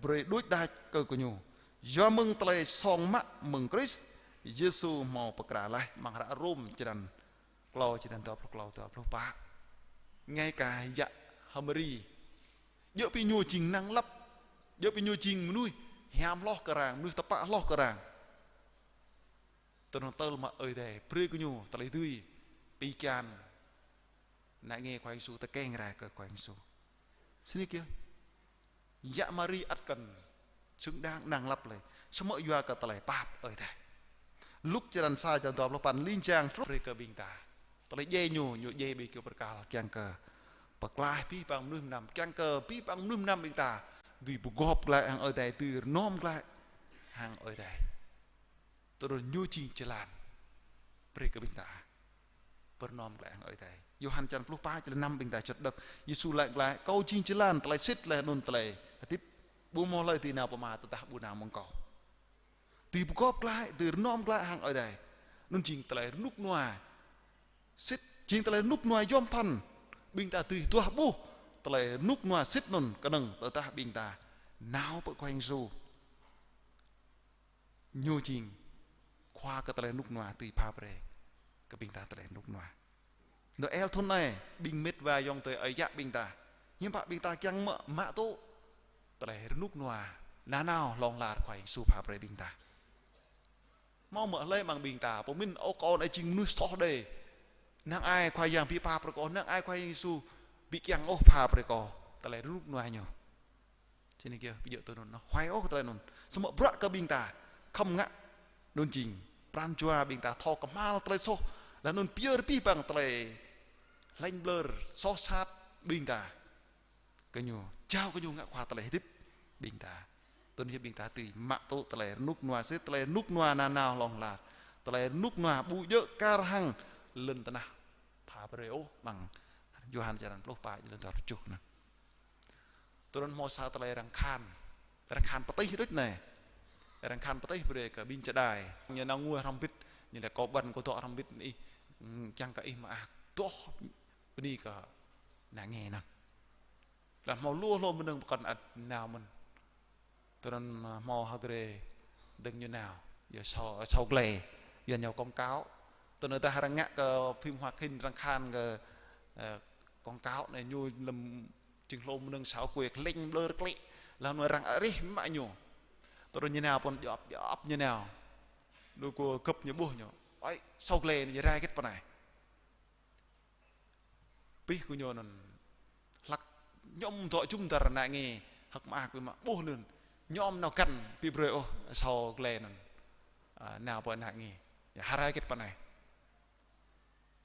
brơi đuaĭ đač kơ gơñu. Yua mơ̆ng tơlơi song mă mơ̆ng Krist Yêsu hmâo pơkra laih. Amăng hră Rôm črăn klâo, črăn dua pluh klâo, dua pluh pă. Ngay cả yă H'Mari, djơ̆ ƀing ñu jing năng lăp, djơ̆ ƀing ñu jing mơnuih hiam hloh kơ arăng, mơnuih tơpă hloh kơ arăng. Tui anŭn tơl mă Ơi Adai brơi kơ ñu tơlơi dưi, pi kian, ană nge Khua Yang Yêsu, tơkeng rai kơ Khua Yang Yêsu. Sĭt yơh. Yă Mari ăt kăn xứng đáng năng lăp lơi. Samơ̆ yua kơ tơlơi pap Ơi Adai. Luk črăn sa, črăn dua pluh păn, ling jang truh brơi kơ ƀing ta. Tơlơi djai ñu, ñu djai ƀơi kơyâo bơrkal kiăng kơ pơklaih abih bang mơnuih mơnam, kiăng kơ abih bang mơnuih mơnam ƀing ta dưi pơgop glaĭ hăng Ơi Adai, dưi rơnŏm glaĭ hăng Ơi Adai. Tui anŭn ñu jing jơlan brơi kơ ƀing ta pơrơnŏm glaĭ hăng Ơi Adai. Yôhan črăn pluh pă, črăn năm ƀing ta čơt đŏk. Yêsu laĭ glaĭ: Kâo jing jơlan, tơlơi sĭt laih anŭn tơlơi hơdip. Ƀu hmâo hlơi dưi nao pơ Ama tơdah ƀu nao mơ̆ng Kâo. Dưi pơgop glaĭ, dưi rơnŏm glaĭ hăng Ơi Adai. Anŭn jing tơlơi rơnŭk rơnua sĭt, jing tơlơi rơnŭk rơnua yom pơphan. Ƀing ta dưi duah ƀuh tơlơi rơnŭk rơnua sĭt anŭn kơnơ̆ng tơdah ƀing ta nao pơ Khua Yang Yêsu. Ñu jing Khua kơ tơlơi rơnŭk rơnua, dưi pha brơi kơ ƀing ta tơlơi rơnŭk rơnua. Noel thŭn anai, ƀing mĕt wa ayŏng adơi ơi yă ƀing ta, hiư̆m pă ƀing ta kiăng mă, mă tŭ tơlơi rơnŭk rơnua nanao hlŏng lar Khua Yang Yêsu pha brơi ƀing ta. Hmâo mơ̆ hlơi amăng ƀing ta pơmĭn: Ơ, kâo anai jing mơnuih soh đơi. Năng ai Khua Yang ƀu pha brơi kâo, năng ai Khua Yang Yêsu ƀu kiăng ôh pha brơi kâo tơlơi rơnŭk rơnua ñu. Sĭt yơh, ƀu djơ̆ tui anŭn, huai ôh tơlơi anŭn. Samơ̆ bruă kơ ƀing ta khŏm ngă anŭn jing pran jua ƀing ta thâo kơhma̱l tơlơi soh, laih anŭn pơyơr abih bang tơlơi hlĕng ƀlơr soh sat ƀing ta kơ ñu, jao kơ ñu ngă khua tơlơi hơdip ƀing ta. Tui anŭn yơh ƀing ta tui mă tŭ tơlơi rơnŭk rơnua sĭt, tơlơi rơnŭk rơnua nanao hlŏng lar. Tơlơi rơnŭk rơnua ƀu djơ̆ kar hăng lŏn tơnah pha brơi ôh, amăng Yôhan črăn pluh pă, lŏn tơnah rơčuh anŭn. Tui anŭn hmâo sa tơlơi răng khan. Răng khan pơtih đôč anai. Răng khan pơtih brơi kơ ƀing čơđai. Ñu nao ngui hrŏm hơbĭt, ñu laĭ kâo ƀuăn kâo dŏ hrŏm hơbĭt ih, kiăng kơ ih mơak adoh bơni kơ ană nge anŭn. Laih hmâo lu hlô mơnơ̆ng pơkŏn ăt nao mơ̆n. Tui anŭn, ơ, hmâo hơgrê dơ̆ng ñu nao, yua sau, sau glai, yua ñu quảng cáo. Tui anŭn tơdah arăng ngă kơ phim hoạt hình, arăng khan kơ, ơ, quảng cáo anai ñu lơ̆m jing hlô mơnơ̆ng sao kuê klĕng ƀlơr klĕ, laih anŭn arăng arih mă ñu. Tui anŭn ñu nao pơ̆n djŏp djŏp ñu nao. Lu kơ gơ̆p ñu ƀuh ñu. Ơi, sau glai anai rai hơget pơ anai. Abih kơ ñu anŭn hlăk ñu dŏ jum dar ană nge hơ̆k mơak biă mă ƀuh anŭn. Ñu nao găn ƀu brơi ôh sau glai anŭn. A, nao pơ ană nge. Yua hơrai hơget pơ anai.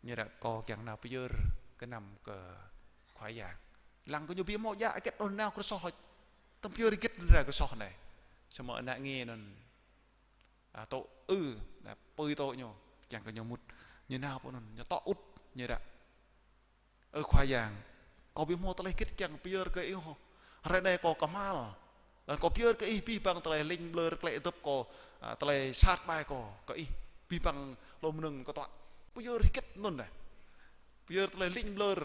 Ñu laĭ kâo kiăng nao pơyơr gơnam kơ Khua Yang. Lăng kơ ñu ƀu hmâo djă hơget ôh nao kơ soh. Tơm pơyơr hơget ra kơ soh anai. Samơ̆ ană nge anŭn a, tŭ, ư, na, pui tŭ ñu, kiăng kơ ñu mŭt, ñu nao pơ anŭn, ñu tŏ ŭt, ñu laĭ: Ơ Khua Yang, kâo ƀu hmâo tơlơi hơget kiăng pơyơr kơ ih ôh. Hrơi anai kâo kơhma̱l. Laih kâo pơyơr kơ ih abih bang tơlơi lĕng ƀlơr klĕ dŏp kâo, a, tơlơi sat ƀai kâo, kơ ih abih bang hlô mơnơ̆ng kâo tŏ. Pơyơr hơget anŭn anai. Pơyơr tơlơi lĕng ƀlơr,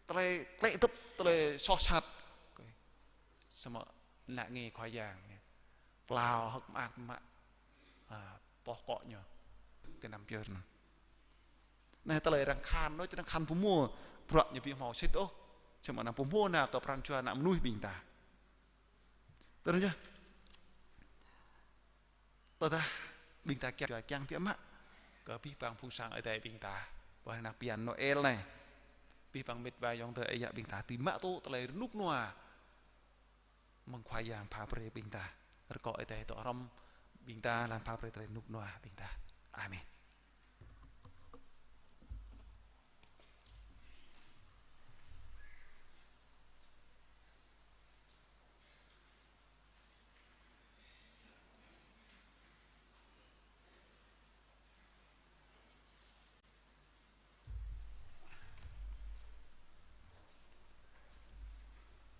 tơlơi klĕ dŏp, tơlơi soh sat. Samơ̆ ană nge Khua Yang anai klao hơ̆k mơak mă, a, pŏk akŏ ñu gơnam pơyơr anŭn. Anai tơlơi arăng khan, anŭn arăng khan pơhmu, bruă ñu ƀu hmâo sĭt ôh. Samơ̆ anŭn pơhmu nao kơ pran jua ană mơnuih ƀing ta. Tui anŭn yơh. Tơdah ƀing ta kiăng, kiăng biă mă kơ abih bang phung sang Ơi Adai ƀing ta. Pơ anăp bơyan Noel anai. Abih bang mĕt wa ayŏng adơi ơi yă ƀing ta tui mă tŭ tơlơi rơnŭk rơnua mơ̆ng Khua Yang pha brơi ƀing ta. Rơkâo Ơi Adai dŏ hrŏm ƀing ta laih anŭn pha brơi tơlơi rơnŭk rơnua ƀing ta. Amen.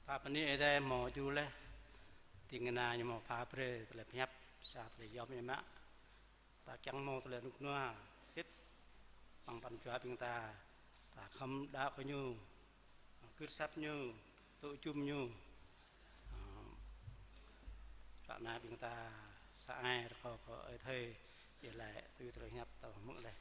Ta bơni Ơi Adai hmâo djru laih, ding kơna ñu hmâo pha brơi tơlơi pơhiăp, sa tơlơi yom biă mă. Ta kiăng hmâo tơlơi rơnŭk rơnua sĭt amăng pran jua ƀing ta, ta khŏm đaŏ kơ ñu, gưt asăp ñu, tŭ jum ñu. Ơ, ră anai ƀing ta sa ai rơkâo kơ Ơi Thơi, yơh laĭ tui tơlơi pơhiăp ta hmư̆ laih.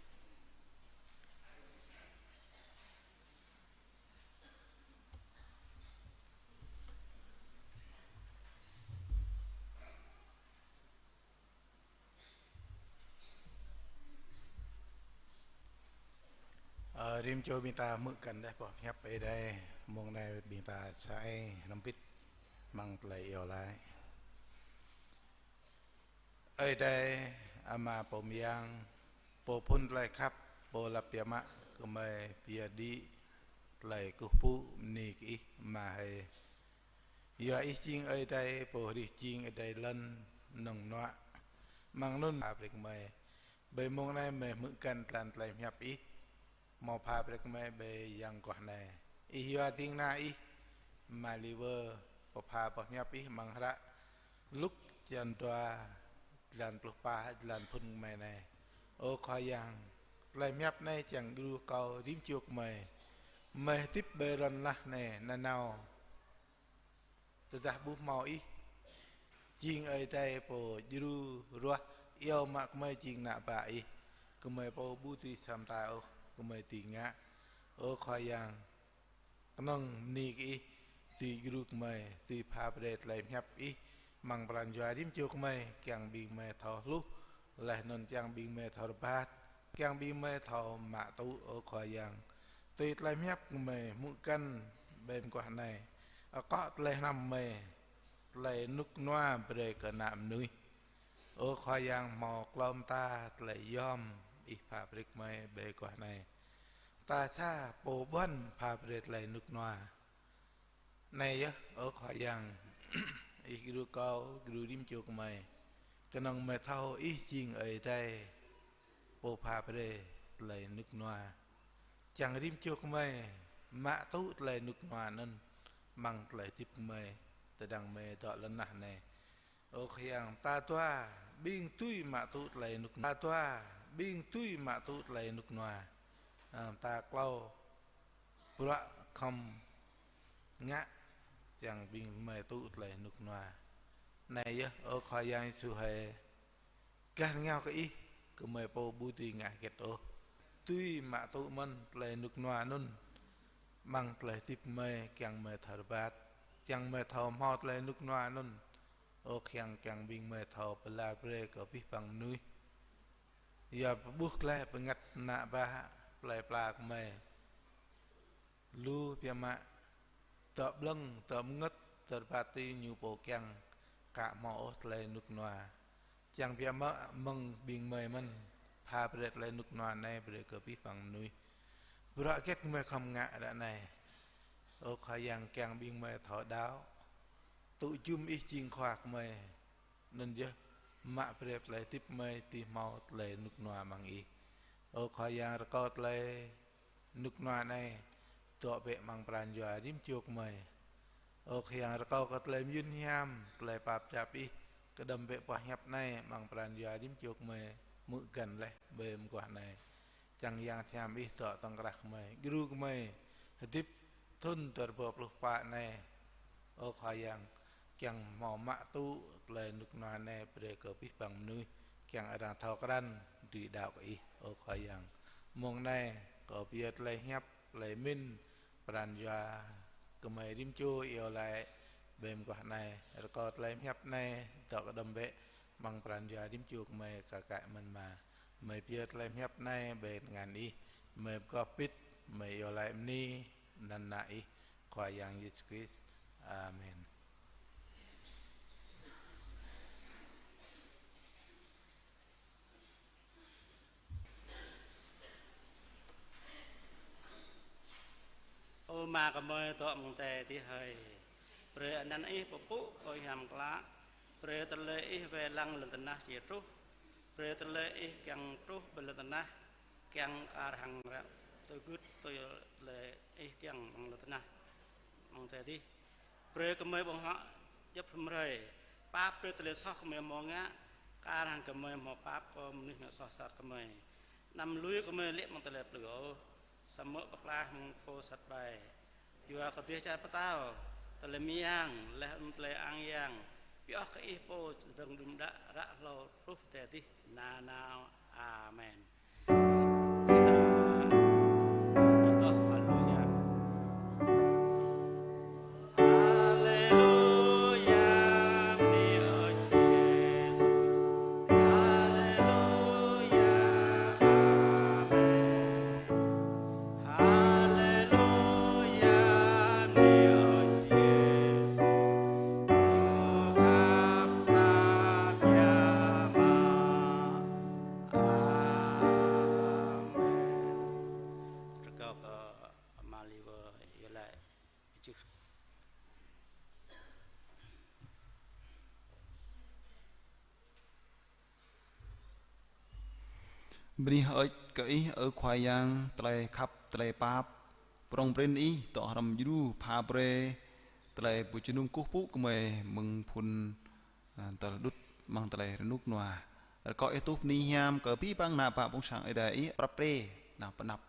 Ơ, rĭm čô ƀing ta hmư̆ kăn laih boh pơhiăp Ơi Adai, mông anai ƀing ta sa ai hrŏm hơbĭt amăng tơlơi iâu laĭ. Ơi Adai, Ama pô mơyang, pô phŭn tơlơi khăp, pô lăp biă mă, gơmơi pơyơr đĭ tơlơi kơkuh pơpŭ bơni kơ Ih, Ama hơi. Yua Ih jing Ơi Adai, pô hrih jing adai lŏn mơnơ̆ng mơnuă. Amăng anŭn pha brơi kơ gơmơi. Ƀơi mông anai gơmơi hmư̆ kăn tơlơi pơhiăp Ih. Hmâo pha brơi kơ gơmơi ƀơi yang mơguah anai. Ih yua ding kơna Ih, Ama Liwơ, pơpha boh pơhiăp Ih amăng hră Luk črăn dua, jơlan pluh pă, jơlan phŭn gơmơi anai. Ơ Khua Yang, tơlơi pơhiăp anai kiăng djru kơ rĭm čô gơmơi. Gơmơi hơdip ƀơi lŏn tơnah anai nanao. Tơdah ƀu hmâo Ih, jing Ơi Adai pô djru ruah iâu mă gơmơi jing ană bă Ih, gơmơi pô ƀu dưi sa mơta ôh, gơmơi dưi ngă. Ơ Khua Yang, kơnơ̆ng bơni kơ Ih, dưi djru gơmơi, dưi pha brơi tơlơi pơhiăp Ih, amăng pran jua rĭm čô gơmơi, kiăng ƀing gơmơi thâo hluh, laih anŭn kiăng ƀing gơmơi thâo rơbat, kiăng ƀing gơmơi thâo mă tŭ, ơ Khua Yang. Tui tơlơi pơhiăp gơmơi hmư̆ kăn ƀơi mơguah anai. Akŏ tơlơi hnam gơmơi, tơlơi rơnŭk rơnua brơi kơ ană mơnuih. Ơ Khua Yang, hmâo klâo mơta tơlơi yom Ih pha brơi kơ gơmơi ƀơi mơguah anai. Ta sa pô ƀuăn pha brơi tơlơi rơnŭk rơnua. Anai yơh, ơ Khua Yang, Ih gru kâo, gru rĭm čô gơmơi. Kơnơ̆ng gơmơi thâo Ih jing Ơi Adai, Pô pha brơi tơlơi rơnŭk rơnua. Čang rĭm čô gơmơi mă tŭ tơlơi rơnŭk rơnua anŭn amăng tơlơi hơdip gơmơi tơdang gơmơi dŏ lŏn tơnah anai. Ơ Khua Yang, ta dua ƀing dưi mă tŭ tơlơi rơnŭk, ta dua ƀing dưi mă tŭ tơlơi rơnŭk rơnua. Ơ, ta klâo bruă khŏm ngă, čang ƀing gơmơi tŭ tơlơi rơnŭk rơnua. Anai yơh, ơ Khua Yang Yêsu hơi, gah rơngiao kơ Ih, gơmơi pô ƀu dưi ngă hơget ôh. Dưi mă tŭ mơ̆n tơlơi rơnŭk rơnua anŭn amăng tơlơi hơdip gơmơi, kiăng gơmơi thâo rơbat, kiăng gơmơi thâo hmâo tơlơi rơnŭk rơnua anŭn. Ơ Khua Yang, kiăng ƀing gơmơi thâo pơlar brơi kơ abih bang mơnuih. Yua pơƀuh glaĭ bơngăt ană bă plơi pla gơmơi. Lu biă mă dŏ blơ̆ng, dŏ bơngơ̆t, dŏ rơbat tui ñu pô kiăng, ka hmâo ôh tơlơi rơnŭk rơnua. Čang biă mă mơ̆ng ƀing gơmơi mơ̆n, pha brơi tơlơi rơnŭk rơnua anai brơi kơ abih bang mơnuih. Bruă hơget gơmơi khŏm ngă ră anai. Ơ Khua Yang, kiăng ƀing gơmơi thâo đaŏ, tŭ jum Ih jing Khua gơmơi. Anŭn yơh, mă brơi tơlơi hơdip gơmơi dưi hmâo tơlơi rơnŭk rơnua amăng Ih. Ơ Khua Yang, rơkâo tơlơi rơnŭk rơnua anai dŏ bĕ amăng pran jua rĭm čô gơmơi. Ơ Khua Yang, rơkâo kơ tơlơi mơyun hiam, tơlơi pap drap Ih kơđŏm bĕ boh hiăp anai amăng pran jua rĭm čô gơmơi hmư̆ găn laih ƀơi mơguah anai. Čang Yang Bơngăt Hiam Ih dŏ tŏng krah gơmơi, gru gơmơi hơdip thŭn dua rơbâo pluh pă anai. Ơ Khua Yang, kiăng hmâo mă tŭ tơlơi rơnŭk rơnua anai brơi kơ abih bang mơnuih, kiăng arăng thâo krăn dưi đaŏ kơ Ih, ơ Khua Yang. Mông anai, kâo pơyơr tơlơi hiăp, tơlơi pơmĭn, pran jua gơmơi rĭm čô iâu laĭ ƀơi mơguah anai, rơkâo tơlơi hiăp anai dŏ kơđŏm bĕ amăng pran jua rĭm čô gơmơi kar kaĭ mơ̆n mơ̆. Gơmơi pơyơr tơlơi hiăp anai ƀơi tơngan Ih, gơmơi pơgop pĭt, gơmơi iâu laĭ bơni anăn Ană Ih, Khua Yang Yêsu Krist. Amen. Ơ Ama gơmơi dŏ amăng adai adih hơi, brơi anăn Ih pơpŭ ƀơi hiam klă, brơi tơlơi Ih wai lăng lŏn tơnah či truh, brơi tơlơi Ih kiăng truh ƀơi lŏn tơnah, kiăng kar hăng ră tui gưt tui tơlơi Ih kiăng amăng lŏn tơnah, amăng adai adih. Brơi gơmơi ƀơ̆ng huă djŏp hrŏm hrơi, pap brơi tơlơi soh gơmơi hmâo ngă, kar hăng gơmơi hmâo pap kơ mơnuih ngă soh sat gơmơi. Anăm lui gơmơi lê̆ amăng tơlơi plư ôh, samơ̆ pơklaih mơ̆ng pô sat ƀai. Yua kơ dêh čar pơtao, tơlơi mơyang, laih anŭn tơlơi ang yang, pioh kơ Ih pô dơ̆ng đưm đă ră hlâo truh adai adih nanao. Amen. Amen. Rơkâo kơ Ama Liver iâu laĭ čih. Bơni hơơč kơ Ih, ơ Khua Yang, tơlơi khăp, tơlơi pap, prŏng prin Ih dŏ hrŏm djru pha brơi tơlơi pơjơnum kơkuh pơpŭ gơmơi mơ̆ng phŭn, a, tơl đŭt amăng tơlơi rơnŭk rơnua. Rơkâo Ih tuh bơni hiam kơ abih bang ană bă phung sang Ơi Adai Ih prăp pre, nao pơanăp,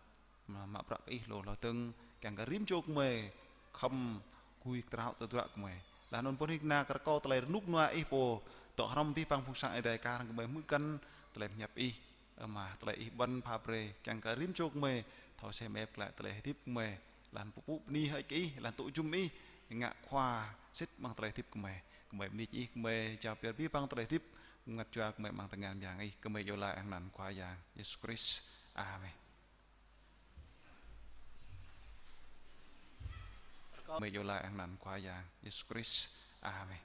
mă, mă bruă kơ Ih hlô hlâo dơ̆ng, kiăng kơ rĭm čô gơmơi khŏm gui kơtraŏ tơdruă gơmơi. Laih anŭn pô nik na rơkâo tơlơi rơnŭk rơnua Ih pô dŏ hrŏm abih bang phung sang Ơi Adai kar hăng gơmơi hmư̆ găn tơlơi pơhiăp Ih. Ơ Ama, tơlơi Ih ƀuăn pha brơi, kiăng kơ rĭm čô gơmơi thâo sem ĕp glaĭ tơlơi hơdip gơmơi, laih anŭn pơpŭ bơni hơơč kơ Ih, laih anŭn tŭ jum Ih, ngă khua sĭt amăng tơlơi hơdip gơmơi. Gơmơi bơni kơ Ih, gơmơi jao pơyơr abih bang tơlơi hơdip, bơngăt jua gơmơi amăng tơngan mơyang Ih, gơmơi iâu laĭ hăng anăn Khua Yang Yêsu Krist. Amen. Gơmơi iâu laĭ hăng anăn Khua Yang Yêsu Krist. Amen.